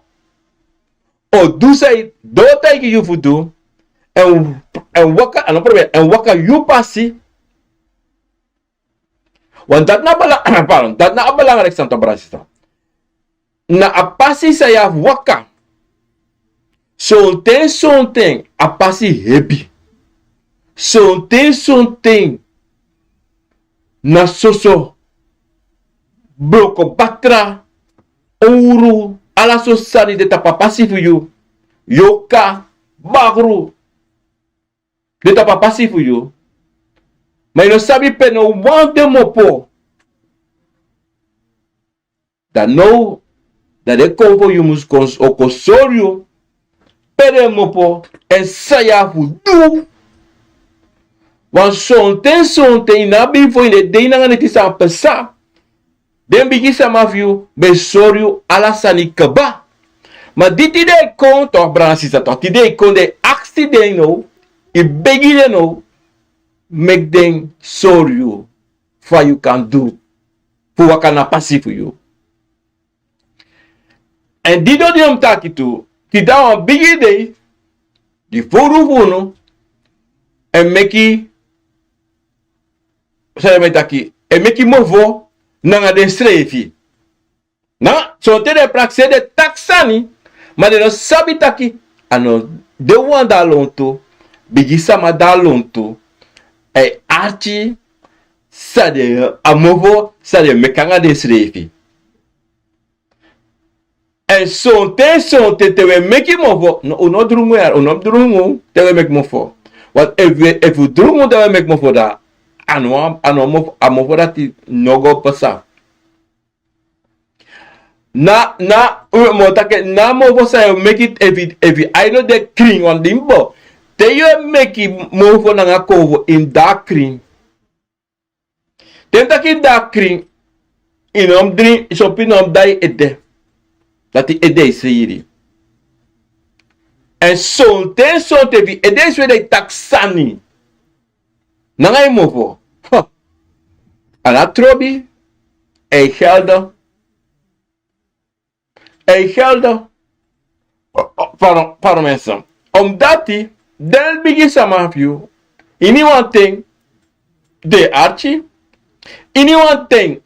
o du san den o taigi yu fu du, èn, èn waka, a no, proberi, èn waka yu pasi. Want dati na bala-, pardon, dati na a belangrijk sani, brada, sisa. Na a pasi san yu abi fu waka. Sonten, sonten, a pasi hebi. Sonten, sonten, na soso bloko, batra, owru, ala sortu sani de tapu a pasi fu yu. Yorka, bakru, den tapu a pasi fu yu. Ma yu no sabi pe no wan de mopo. Dan now, dan den kon fu yu mus kon, o kon sori yu pe den mopo, èn san yu abi fu du. Wan sonten sonten, yu no abi fu, ini den dei nanga neti san pasa, den bigi sama fu yu ben sori yu ala sani kaba. Ma di tide yu kon, toch, brada, sisa, toch, tide yu kon, den aksi den now, yu begi den now, meki den sori yu fa yu kan du fu waka na a pasi fu yu. Èn di doti, yu mus taki tu, tide na wan bigi dei, di furu fu unu e meki, san yu e taki, e meki mofo nanga densrefi. Na sonten den prakseri, den taki sani, ma den no sabi taki a no den wan de na lontu, bigi sama de na lontu, e arki san den, a mofo san den meki nanga densrefi. Èn sonten, sonten te wi e meki mofo, no, un no drungu yara, un no drungu te wi e meki mofo. Want efu, efu un drungu dan wi e meki mofo, dan a no, a no mofo, a mofo dati no go pasa. Na, na, un mu taki, na mofo san yu meki, efu, efu a no de krin, want di mi bo, te yu e meki mofo nanga konfo, yu mus de krin. Te mi taki de krin, yu no mus dringi, sopi no mus de na yu ede. Dati ede e seri. Èn sonten, sonten efu yu ede e sweti, dan yu taki sani nanga yu mofo. Ha. A no trobi, e gelden. E gelden. O, o, pardon, pardon, mensen. Omdati den bigi sama fu yu, iniwan ten den e arki, iniwan ten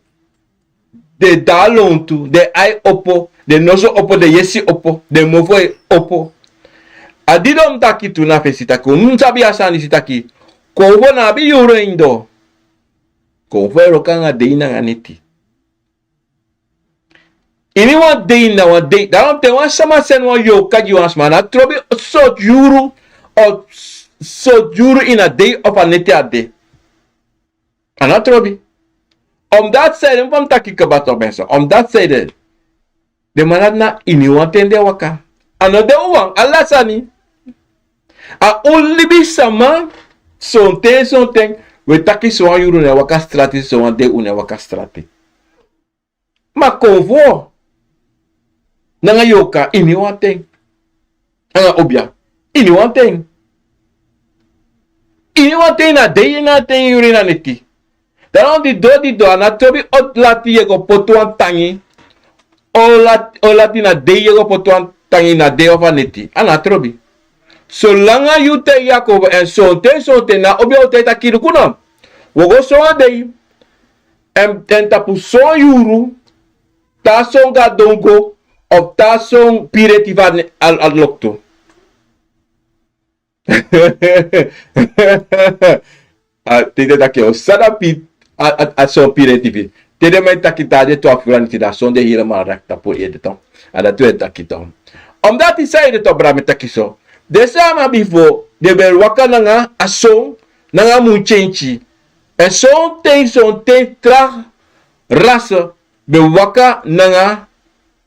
den de na lontu, den ai opo, den noso opo, den yesi opo, den mofo e opo. A didon mi taki tu na fesi taki, un mu sabi a sani disi taki, konfo no abi yuru ini en. Konfo e wroko nanga dei nanga neti. Iniwan dei na wan dei. Daarom te wan sama seni wan yorka gi wan sma, a no trobi sortu yuru, of sortu yuru ini a dei of a neti a de. A no trobi. Omdati san ede, mi taki kaba, toch, mensen. Omdati san ede, den man dati na iniwan ten den e waka. A no de wawan, ala sani. A un libisama, sonten, sonten, wi e taki sowan yuru un no e waka strati, sowan dei un no e waka strati. Ma konfo nanga yorka iniwan ten. Nanga obia iniwan ten. Iniwan ten na dei, iniwan ten yuru ini a neti. Daarom di doti, di doti, a no trobi o lati yu e go poti wan tangi. O lati, o lati na dei yu e go poti wan tangi, na dei of a neti. A no trobi. Solanga yu taigi a konfo, èn sonten, sonten na obia o taigi taki luku no. Wi o go sowan dei. Èn, èn tapu son yuru, taa son gadongo, of taa son pireti fu a loktu. A, te den taki o san na pi, a, a, a son pireti fu. Te den man e taki taa den tu a furu a neti, dan a son de helemaal recht tapu ede, toch. A dati wi e taki, toch. Omdati san ede, toch, brada, mi e taki so. Den sama bifo, den ben waka nanga a son, nanga muntyentyi. Èn sonten, sonten tra rase ben waka nanga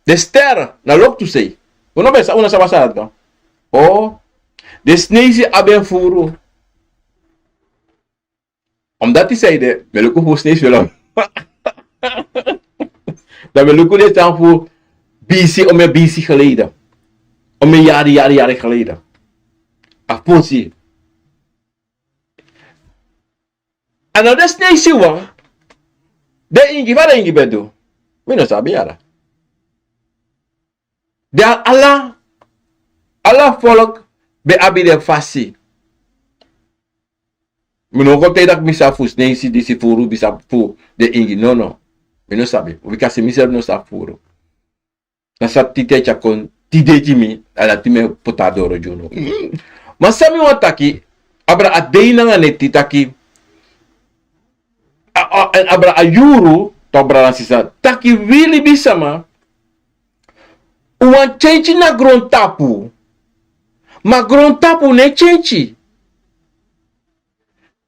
den ster na loktu sei. Un no ben sa, un no sabi san dati. O, den sneisi abi en furu. Omdati san ede, mi e luku fu sneisi wel. Dan mi e luku den sani fu B C, omeni B C geleden. Omeni yari, yari, yari geleden. A fosi. A no den sneisi wan, den ingi, fa den ingi ben du. Mi no sabi yara. Den ala, ala folk ben abi den fasi. Mi no go taigi taki mi sabi fu sneisi disi furu, mi sabi fu den ingi. No, no. Mi no sabi. Bika mi srefi no sabi furu. Na san tide tyari kon tide gi mi, a dati mi e poti na doro gi unu. Ma san mi wani taki, abra a dei nanga neti taki, a, a, èn abra a yuru, toch, brada nanga sisa, taki wi libisama, un wani tyentyi na grontapu. Ma grontapu no e kenki.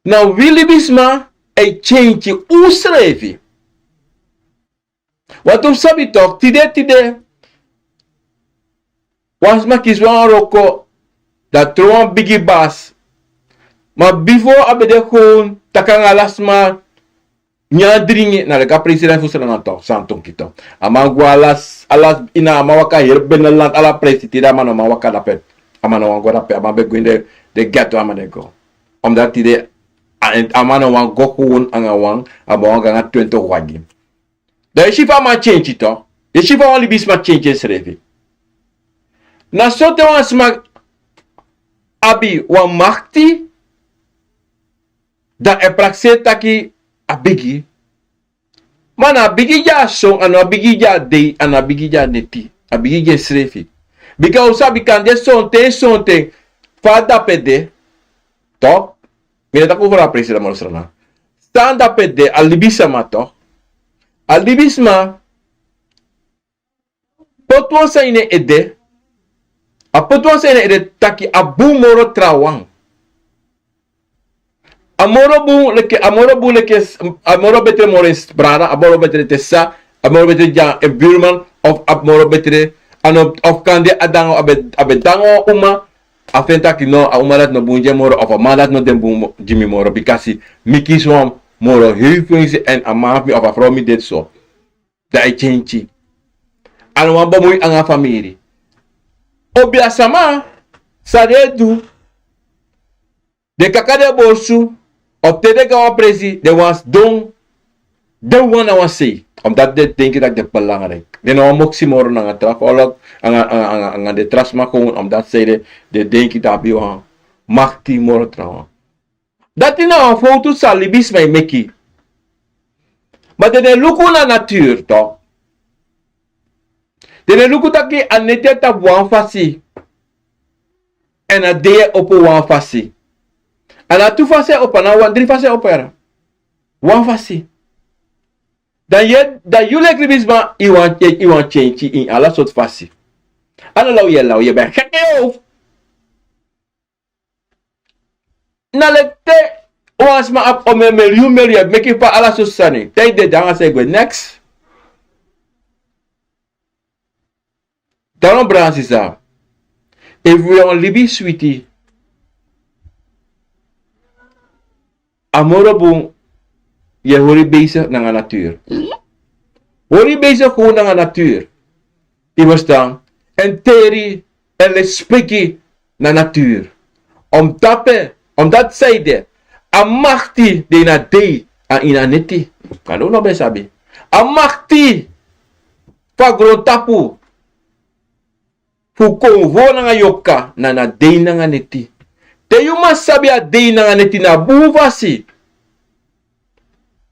Na wi libisma e kenki unsrefi. Wantu fu sabi tok tide tide. Wan sma kisi wan wroko, dan tron wan bigi basi. Ma bifo a ben de kon taki nanga ala sma nyan dringi na leki a president fu srana tok san tonki tok. A man go ala ini a man waka heri beneland ala presi tide a man no man waka dape. A man no wan go dape a man ben go ini den geto a man den go. Omdati tide a man no wan go kon anga wan a man wan go anga twenti wagi. Dan yu si fa a man kenki tok. Yu si fa wan libisma kenki ensrefi. Na so te wan sma abi wan makti, dan e prakseri taki a bigi. Ma na a bigi gi a son a no a bigi gi a dei a no a bigi gi a neti a bigi gi ensrefi. Bika un sabi kan de sonten sonten fa a dape de. Tok. Mi de taki un foro a presi dan moro srana. San dape de a libisma tok. A libisma poti wan sani na en ede. A poti wan sani na en ede taki a bun moro trawan. A moro bun leki a moro bun leki a moro betre moro en brada a moro betre te sa a moro betre gi a en burman of a moro betre. A no of kande a dango a ben dango wan uma. A feni taki no a uma dati no bun gi en moro of a man dati no den bun gi mi moro bikasi mi kisi wan moro hei fensi èn a man fu mi of a frow mi deti so. Dan a e kenki. A no wani bemui anga famiri. Obi a sama san den e du. Den kaka den borsu. Of te den go na wan presi den wani sidon. Den wan na wan sei. Omdati den denki dati den belangriki den no wani moksi moro nanga tra folok anga den tra sma kon omdati sei den den denki dati abi wan makti moro trawan. Dati na wan fowtu san libisma e meki. Ma den no e luku na naturu tok. Den no e luku taki a neti e tapu wan fasi. Èn a dei e opo wan fasi. A na tu fasi e opo a na wan dri fasi e opo yara. Wan fasi. Dan yu leki libisma yu wani kenki ini ala sortu fasi. A no law yu e law yu e ben heke yu hofu. Na leki te wan sma abi omen milyun milyun e meki fu ala sosi sani te yu dede anga san yu gwe neks. Dan wan brada sisa efu wi wan libi switi. A moro bun yu e hori yu besigi nanga naturu. Hori yu besigi kow nanga naturu. Yu ferstan? Èn teri èn lespeki na naturu. Omtapu en omdati san yu de a makti de ini a dei èn ini a neti. Kande un no ben sabi a makti fu a grontapu fu konfo nanga yoka na na dei nanga neti. Te yu man sabi a dei nanga neti na bun fasi.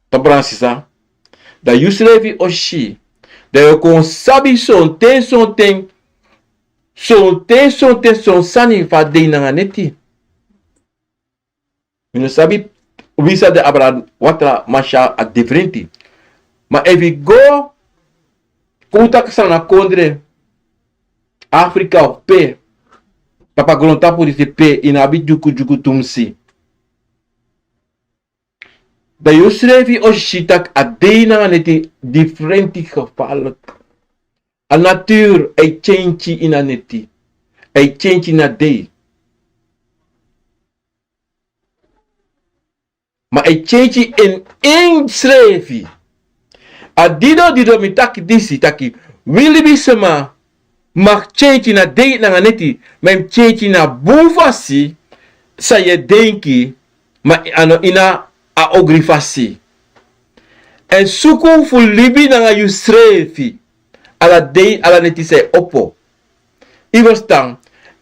Tapu na sisa dan yu srefi o si dan yu o kon sabi sonten sonten sonten sonten son sani fu a dei nanga neti. Mi no sabi winsi a de abra watra masi a diferenti. Ma efu yu go kon un taki san na kondre afrika of pe tapu a grontapu disi pe yu no abi dyuku dyuku tumsi. Dan yu srefi o si tak' a dei nanga neti diferenti gefalik. A naturu a e kenki ini a neti a e kenki ini a dei. Ma a e kenki ini ensrefi. A dido dido mi taki disi taki wi libisma mag kenki na dei nanga neti ma yu mus kenki na bun fasi. San yu e denki ma a no ini a ogri fasi. Èn suku fu libi nanga yusrefi ala dei ala neti san yu opo. Yu ferstan?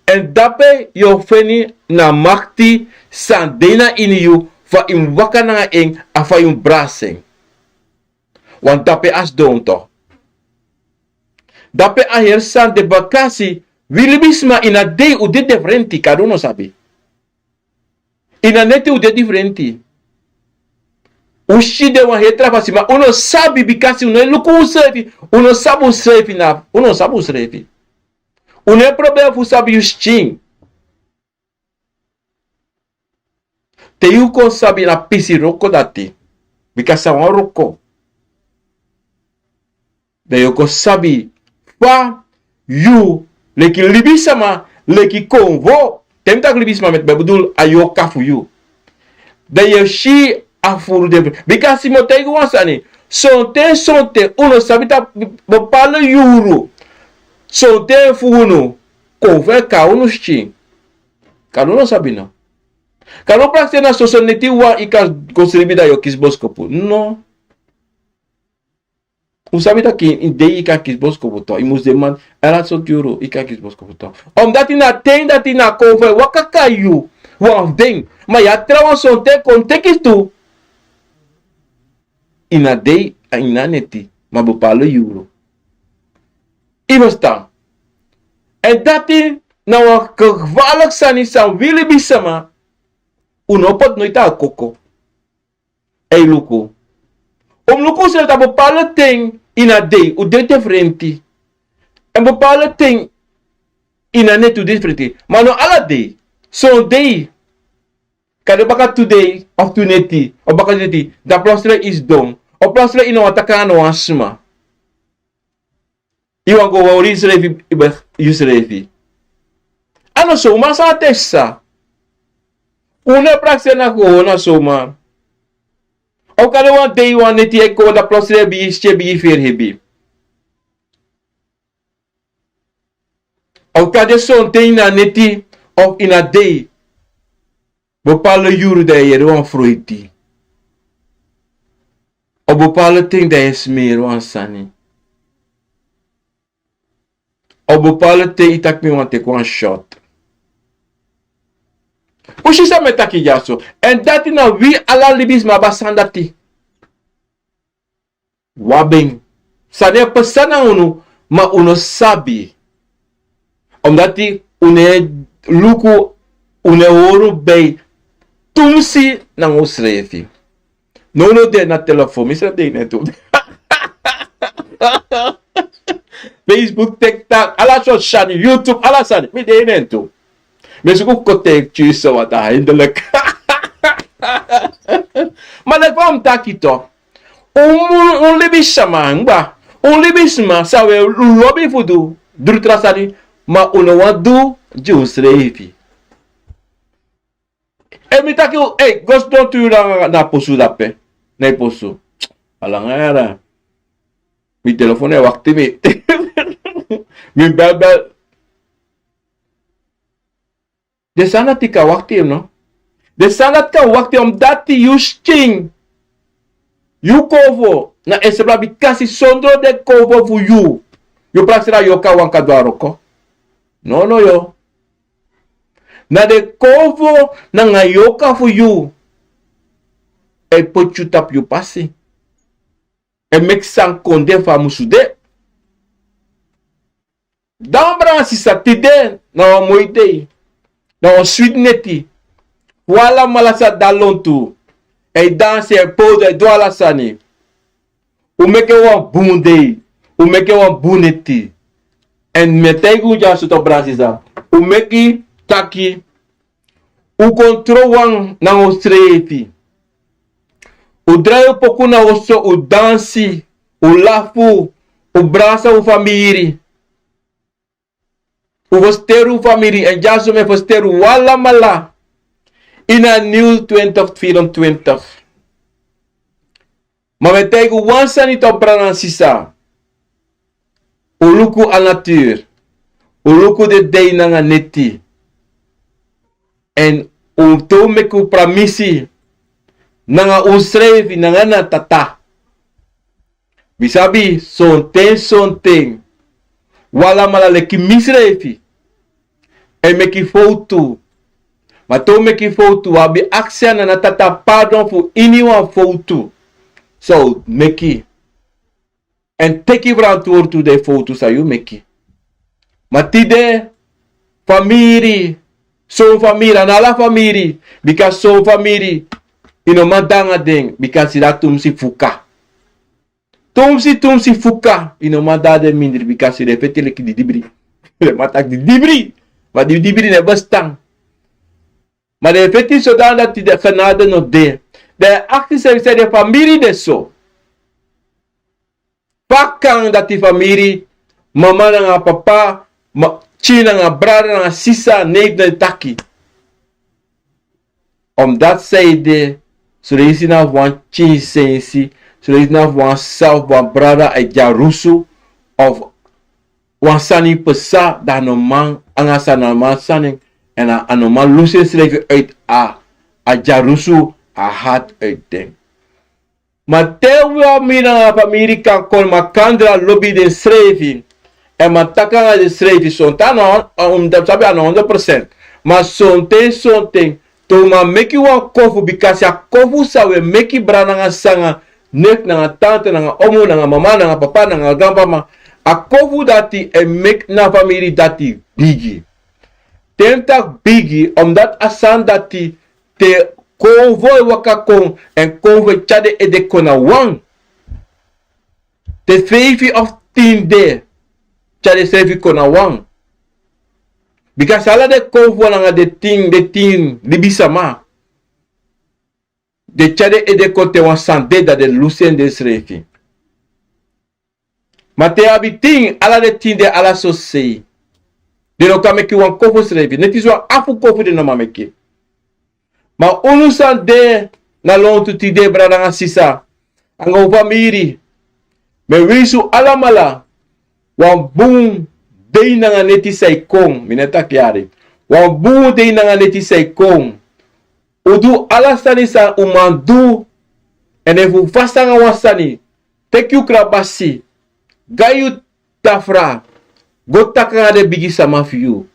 Èn dape yu o feni na makti san de na ini yu fa yu mus waka nanga en a fa yu mus brasi en. Wan dape a sidon tu. Dape a heri sani de bakasi wi libisma ini a dei un de diferenti kadi un no sabi. Ini a neti un de diferenti. Un si den wan heri tra fasi ma un no sabi bikasi un no e luku unsrefi. Un no sabi unsrefi na un no sabi unsrefi. Un no e problem fu sabi yu skin. Te yu kon sabi na pisi wroko dati. Bika san wan wroko. Dan yu o kon sabi fa yu leki libisma, leki konfo. Te mi taki libisma, mi e bedoel a yorka fu yu. Dan yu e si a furu den. Bika mi o taigi wan sani. Sonten, sonten, un no sabi taki bepaalde yuru. Sonten fu unu, konfo e kon na unu skin. Kande un no sabi no. Kande un prakseri na soso neti wan yu kan go sribi dan yu o kisi boskopu. No. Un sabi taki ini dei yu kan kisi boskopu toch. Yu mus de man, ala sortu yuru yu kan kisi boskopu toch. Omdati na ten dati na konfo e waka kon na yu. Wan fu den. Ma yu abi trawan sonten kon teki tu. Ini a dei, ini a neti. Ma bepaalde yuru. Yu ferstan. Èn dati na wan gevaarlijk sani san wi libisma. Un no poti noiti a koko. Ei, luku. Un mus luku srefi taki bepaalde ten ini a dei un de diferenti. Èn bepaalde ten ini a neti un de diferenti. Ma no ala dei. Son dei. Kande baka tu dei, of tu neti, of baka tu neti, dan plotseling yu sidon. Of plotseling yu no wani taki nanga no wan sma. Yu wani go wori yusrefi, yu srefi. A no so, ma san a teki sa. Un no e prakseri na go na so, ma. Of kande wan dei wan neti e kon, dan plotseling e bigin, e bigin feri hebi. Of kande sonten ini a neti, of ini a dei. Bepaalde yuru dan yu e yere wan froiti. Of bepaalde ten dan yu e smeri wan sani. Of bepaalde ten yu taki mi wani teki wan shot. Un si san mi e taki dyaso. Èn dati na wi ala libisma abi a sani dati. Wan ben. Sani e pasa nanga unu, ma un no sabi. Omdati un no e luku, un no e hori un bei. Tumsi nanga unsrefi. Nownow den na telefon, mi srefi de ini en tu. Facebook, TikTok, ala sortu sani, YouTube, ala sani. Mi de ini en tu. Mi e suku fu kon teki yu so wat eindelijk. Ma leki fa un taki toch. Un, un libisma, un libisma, san un e lobi fu du, du tra sani, ma un no wani du gi unsrefi. Efu mi taki, ei, go sidon tu yuru na posu dape. Na yu posu. A langa yara. Mi telefon e wakti mi. Mi bel bel. Den sani dati kan wakti, no? Den sani dati kan wakti, omdati yu skin. Yu konfo, na esebra bikasi sondro den konfo fu yu. Yu prakseri a yorka wan kan du a wroko. No, no, yo. Na den konfo nanga yorka fu yu e poti yu tapu yu pasi. E meki san kon de fa a musu de. Dan brada nanga sisa, tide na wan moi dei. Na wan switi neti. Fu alamala sa de na lontu. E dansi, e powdu, e du ala sani. Un meki wan bun dei. Un meki wan bun neti. Èn mi e taigi un dyaso toch, brada nanga sisa. Un meki taki un kon trow wan nanga unsrefi. Un drai un poku na oso, un dansi, un lafu, un brasa un famiri. Un festeri un famiri, èn dyaso mi e festeri un alamala. Ini a nieuw twintig vierentwintig. Ma mi e taigi un wan sani toch, brada nanga sisa. Un luku a natuur. Un luku den dei nanga neti. Èn un, te un meki un pramisi nanga unsrefi, nanga na Tata. Mi sabi sonten, sonten un alamala leki misrefi e meki fowtu. Ma te un meki fowtu, un abi aksi na Tata pardon fu iniwan fowtu san un meki. Èn teki verantwoord fu den fowtu san yu meki. Ma tide, famiri, son famiri, a no ala famiri, bika son famiri, yu no man de nanga den, bika si dati tumsi fuka. Tumsi, tumsi fuka, yu no man de nanga den mindri, bika si den feti leki didibri. Den man taki didibri, ma didibri no e bestaan. Ma den e feti sodani dati den genade no de. Den e aksi srefi san den famiri de so. Fa kan dati famiri, mama nanga papa, pikin nanga brada nanga sisa, neiti no e taki. Omdati san ede, son leisi na fu wan pikin sensi, son leisi na fu wan sisa of wan brada e dyarusu, of wan sani pasa, dan a no man anga san a no man sani, èn a no man lusu ensrefi uit a dyarusu, a hati uit den. Ma te wi a mi nanga famiri kan kon makandra lobi densrefi, èn man taki nanga densrefi, sonten a no, un dati sabi a no hondro prosent. Ma sonten sonten te un man meki wan kofu, bikasi a kofu san un e meki, brada nanga sisa, nanga nefi nanga tante nanga omu nanga mama nanga papa nanga granpapa, a kofu dati e meki na famiri dati bigi. Te mi taki bigi, omdati a sani dati te konfo e waka kon, èn konfo e tyari den ede kon na wan. Te feifi of tin de tyari ensrefi kon na wan. Bikasi ala den konfo nanga den tin, den tin libisama, den tyari den ede kon te wan sani de, dan den lusu en densrefi. Ma te yu abi tin, ala den tin de ala sosei. Den no kan meki wan kofu srefi. Neti so wan afu kofu den no man meki. Ma unu san de na lontu tide, brada nanga sisa, anga un famiri, mi e winsi un alamala wan bun dei nanga neti san e kon. Mi no e taki yari. Wan bun dei nanga neti san e kon. Un du ala sani san un man du. Èn efu un fasi nanga wan sani, teki yu krabasi, gai yu tafra, go taki nanga den bigisama fu yu.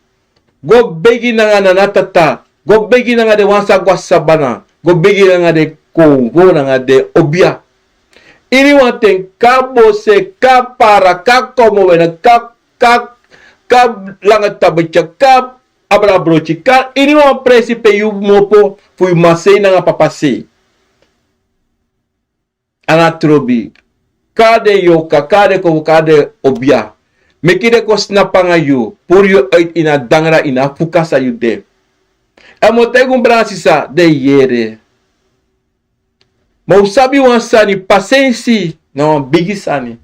Go begi nanga nana tata, go begi nanga den wan san go na sabana, go begi nanga den konfo nanga den obia. Iniwan ten, kon a bose, kon a para, kon a komowena, kon a, kon a, kon a langa tabetya, kon a abra broti, kon a iniwan presi pe yu kmopo fu yu mama sei nanga papa sei. A no trobi. Kon a den yorka, kon a den konfo, kon a den obia. Meki den kon snapu nanga yu, puru yu uit ini a dangra, ini a fuka san yu de. Èn mi o taigi un, brada nanga sisa, den e yere. Ma un sabi wan sani, pasensi na wan bigi sani.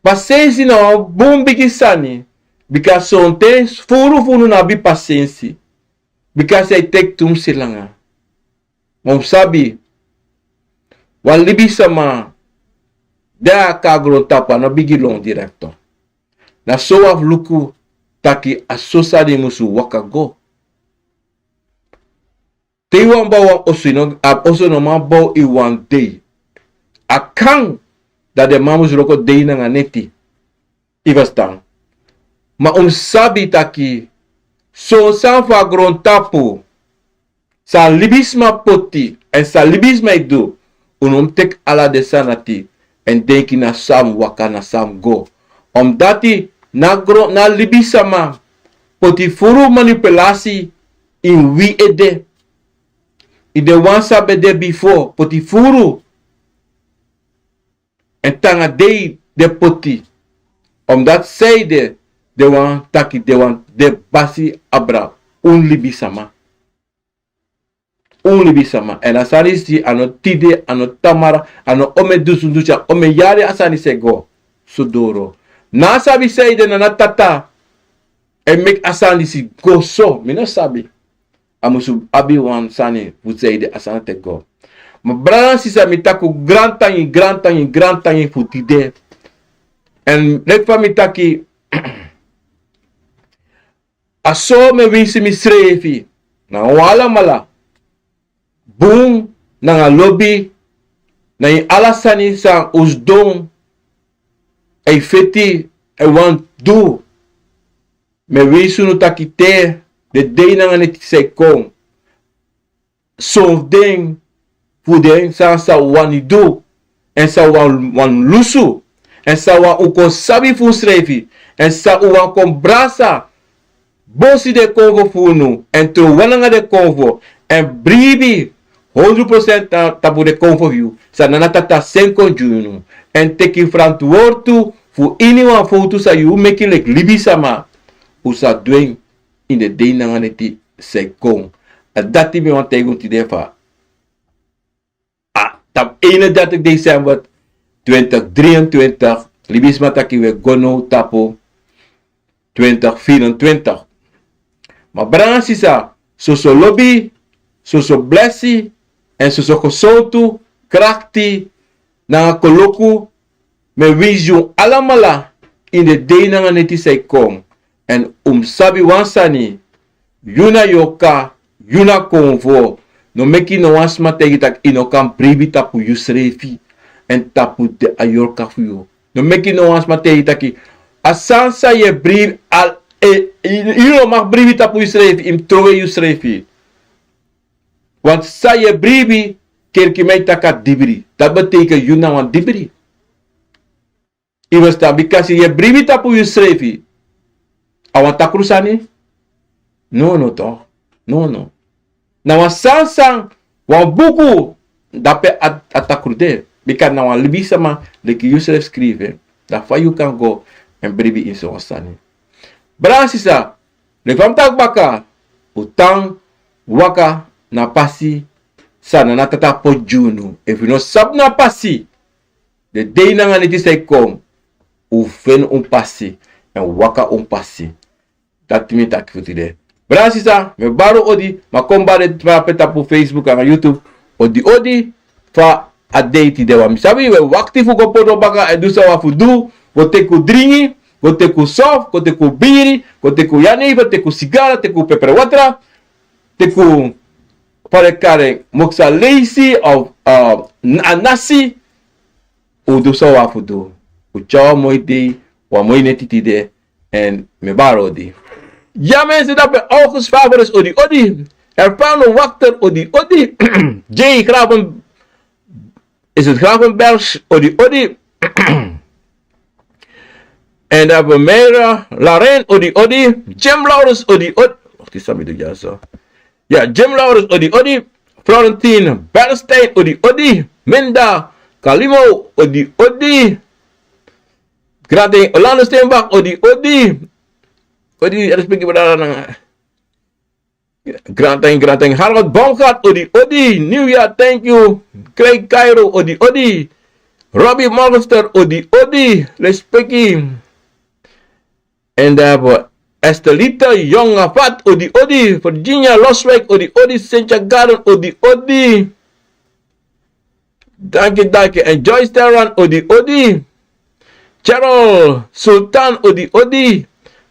Pasensi na wan bun bigi sani, bika sonten furu fu unu no abi pasensi, bika san e teki tumsi langa. Ma un sabi, wan libisama de a kon a grontapu, a no bigin lon direkto. Na so wi abi fu luku taki a so sani musu waka go. Te yu wani bow wan oso, yu no, a oso no man bow ini wan dei. A kan, dan den man musu wroko dei nanga neti. Yu e ferstan? Ma un mus sabi taki, son sani fu a grontapu, san libisma poti, èn san libisma e du, un no mus teki ala den sani dati, èn denki na so a mus waka, na so a mus go. Omdati na gron, na libisama poti furu manipulasi ini wi ede. Ini den wan san ben de bifo, poti furu. Èn te nanga dei den poti. Omdati san ede, den wani taki den wani, den basi abra un libisama. Un libisama. Èn a sani disi a no tide, a no tamara, a no omeni dusun dunsu, a omeni yari a sani disi e go so doro. Mi no sabi san ede, nana tata, e meki a sani disi go so. Mi no sabi. A musu abi wan sani fu san ede a sani disi e go. Ma brada nanga sisa, mi taki un grantangi, grantangi, grantangi fu tide. Èn leki fa mi taki, a so mi e winsi misrefi nanga un alamala bun nanga lobi, na ini ala sani san un sidon e feti, e wani du. Mi e winsi unu taki te den dei nanga neti san e kon, son fu den, fu den sani san un wani du, èn san un wani, wani lusu, èn san un wani, un kon sabi fu unsrefi, èn san un wani kon brasa, bosi den konfo fu unu, èn trow wan nanga den konfo, èn bribi hondro prosent ta, tapu den konfo fu yu, san nana tata seni kon gi unu, èn teki frantwortu fu iniwan fowtu san yu meki leki libisama, un sa du en ini den dei nanga neti san e kon. A dati mi wani taigi un tide fa. A tapu eenendertig december twintig drieëntwintig, libisma taki we go now tapu twintig vierentwintig. Ma brada nanga sisa, soso lobi, soso blesi, èn soso gesontu, krakti nanga koloku, mi e winsi un alamala ini den dei nanga neti san e kon. Èn un mus sabi wan sani, yu na yu oka, yu na konfo. No meki no wan sma taigi yu taki yu no kan bribi tapu yusrefi èn tapu den yorka fu yu. No meki no wan sma taigi yu taki a sani san yu e bribi, al, yu no mag bribi tapu yusrefi, yu mus trowe yusrefi. Want san yu e bribi, kerki mi e taki a dibri. Dati betekent yu na wan dibri. Yu e ferstan, bikasi yu e bribi tapu yusrefi, a wan takru sani? No, no, toch. No, no. Na wan sani san, wan buku, dape a, a takru de. Bika na wan libisma leki yusrefi skrifi. Dan fa yu kan go èn bribi ini so wan sani? Brada nanga sisa, leki fa mi taki baka, un tan waka na a pasi san Nana Tata poti gi unu. Efu yu no sabi na a pasi, den dei nanga neti san e kon, un feni un pasi èn waka un pasi. Dati mi e taki fu tide. Brada nanga sisa, mi e bari un odi, ma kon bari drape tapu Facebook nanga YouTube. Odi odi, fa a dei tide. Wan mi sabi yu e wakti fu go poti baka èn du san wan fu du, go teki un dringi, go teki un sof, go teki un biri, go teki un jenever, teki un sigara, teki un peperwatra, teki un, fa den e kari en, moksa leisi of, eh, a nasi. Un du san un abi fu du. Un tyari wan moi dei, wan moi neti tide, èn mi e bari un odi. Ya mensen, dape August Favorus, odi odi. Ervaren Wakter, odi odi. Jay Graven, is het Gravenbergs, odi odi. En dan hebben we Meira Laren, odi odi. Jim Laurens, odi odi. Wacht, die staan weer de juiste. Ya, Jim Laurens, odi odi. Florentin Bernstein, odi odi. Minda Kalimo, odi odi. Granting Orlando Steenbach, odi odi. Odi, respect, brada nanga. Granting, granting Harold Baumgart, odi odi. New Year, thank you. Craig Cairo, odi odi. Robbie Morgenster, odi odi. Respecti. En dan hebben we Estelita Jongavat, odi odi. Virginia Loswijk, odi odi. Cynthia Garden, odi odi. Danki, danki. En Joyce Terran, odi odi. Cheryl Sultan, odi odi.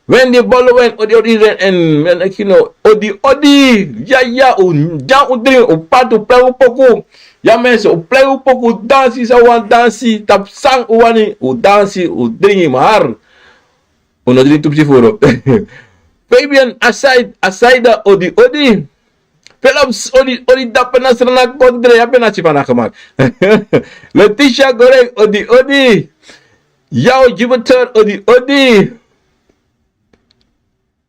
Wendy Bolwen, odi odi. En men ekino, odi odi. Ya, ya, un dyan, un dringi, un pati, un plei, un poku. Ya mensen, un plei, un poku, dansi san un wani dansi, tapu san un wani, un dansi, un dringi, maar un no dringi tu pisi furu. Fabian Asaid, Asaida, odi odi. Philips, odi odi, dape na Sranan Kondre, ya ben na si fanaki man. Letitia Goreng, odi odi. Yao Jupiter, odi odi.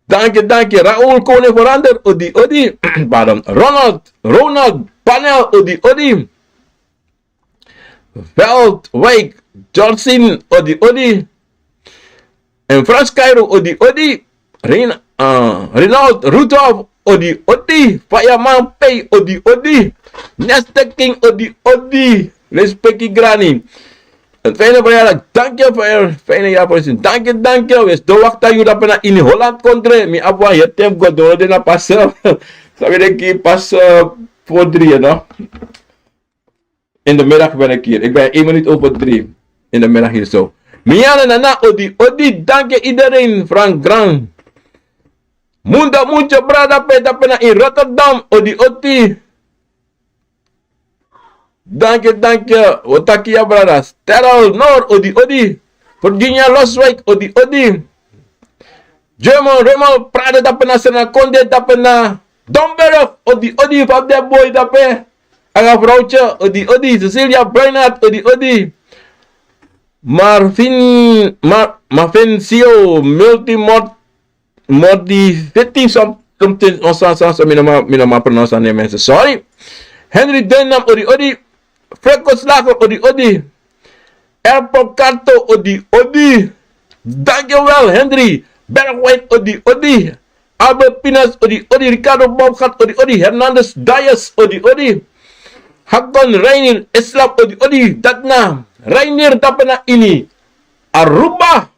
Danki, danki. Raoul Kone Verander, odi odi. Pardon. Ronald, Ronald Panel, odi odi. Veldwijk, Jorsin, odi odi. En Frans Cairo, odi odi. Ren-, eh, Renaud Rudolph, odi odi. Fireman Pei, odi odi. Neste King, odi odi. Respecti grani. Een fijne verjaardag. Dank je voor je fijne jaarverwensing. Dank je, dank je. We staan wachten hier op een in Holland Kondre. Mi abi wan heri ten fu go doro den na pas. Sabi den kiri pas, eh, voor drie, no? In de middag ben ik hier. Ik ben één minuut over drie in de middag hier zo. Miana Nana, odi odi, dank je iedereen. Frank Gran. Munda Muntje, brada, pe dape na in Rotterdam, odi odi. Dank je, dank je. Wi taki ya, brada. Sterrel Noor, odi odi. Virginia Loswijk, odi odi. German Remmel, Prada, dape na Sranan Kondre, dape na Domburg, odi odi, fa den boi dape. Anga vrouwtje, odi odi. Cecilia Bernard, odi odi. Marvin, Mar-, Marvin Sio, Multimod, Modi Fiti, som-, something, on san, san, san, mi no man, mi no man pronounce a name, mensen. Sorry. Henry Denham, odi odi. Franco Slager, odi odi. Airport Kato, odi odi. Dankjewel, Henry. Bergwijn, odi odi. Albert Pinas odi odi, Ricardo Bobgat odi odi, Hernandez Dias odi odi, Hakon Reiner Islam odi odi, dati na Reiner dape na ini Aruba.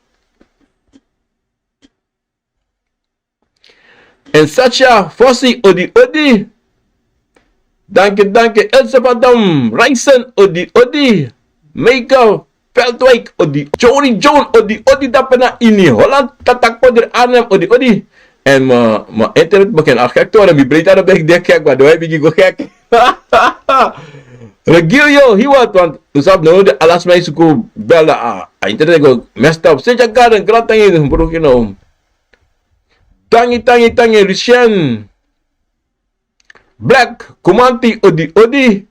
En Sacha Fosi odi odi. Danki danki Elsa Van Dam Raisen odi odi. Michael Veldwijk odi. Jory Jones odi odi, dape na ini Holland, Tatak Podri Arnhem odi odi. En ma ma internet begin al gek te worden. Mi breed aan de bek de gek, maar dan heb ik go gek. Regilio Hiwat, want u sabi no de alas mij suku bel a internet go messed up. Sint Garden, grand tangi, broek you know. Tangi tangi tangi Lucien. Black Kumanti odi odi.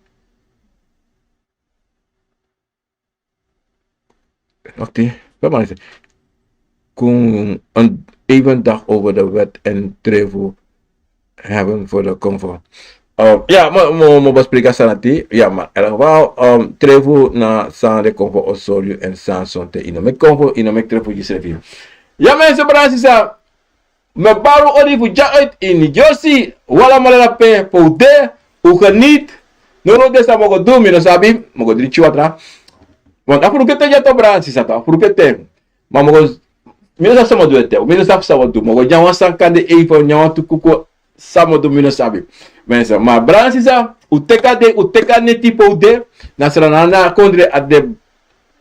Wacht, hè. Wat man is het? Kun een even dag over de wet en trevo hebben voor de convo. Um, ja, maar mo mo bespreken sanati. Ja, maar in elk geval, um, trevo na san de convo osorio en san sonte ino met convo ino met trevo gisrefi. Ja, mensen, brasisa. Mi e bari un odi fu dya uit in New Jersey. Un alamala na pe pe un de, un geniet. No no de san mi o go du, mi no sabi, mi o go dringi watra. Want a frukete dya to, brada, sisa, to a frukete. Ma mi o go, mi no sabi san mi o du ete, mi no sabi san mi o du. Mi o go dya wan sani kande even, nyan wantu kuku, san mi o du mi no sabi. Ma brada, sisa, un teki a dei, un teki a neti pe un de. Na Sranan na a kondre, a de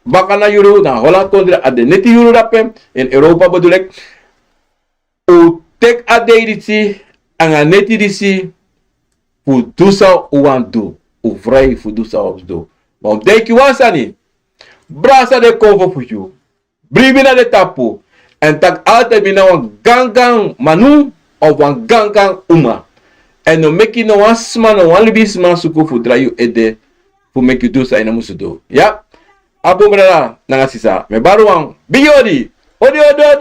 baka na yuru, na Holland kondre, a de neti yuru dape, in Europa bedoel ik. Un teki a dei disi anga neti disi fu du san un wani du. Un frei fu du san un wani du. Ma un denki wan sani. Brasa de konfo fu yu. Bribi na de tapu. Èn taki altijd mi na wan gangan manu of wan gangan uma. Èn no meki no wan sma, no wan libisma suku fu drai yu ede fu meki yu du san yu no musu du. Ya. A bun brada nanga sisa, mi e bari wan bigi odi. Odi odi odi.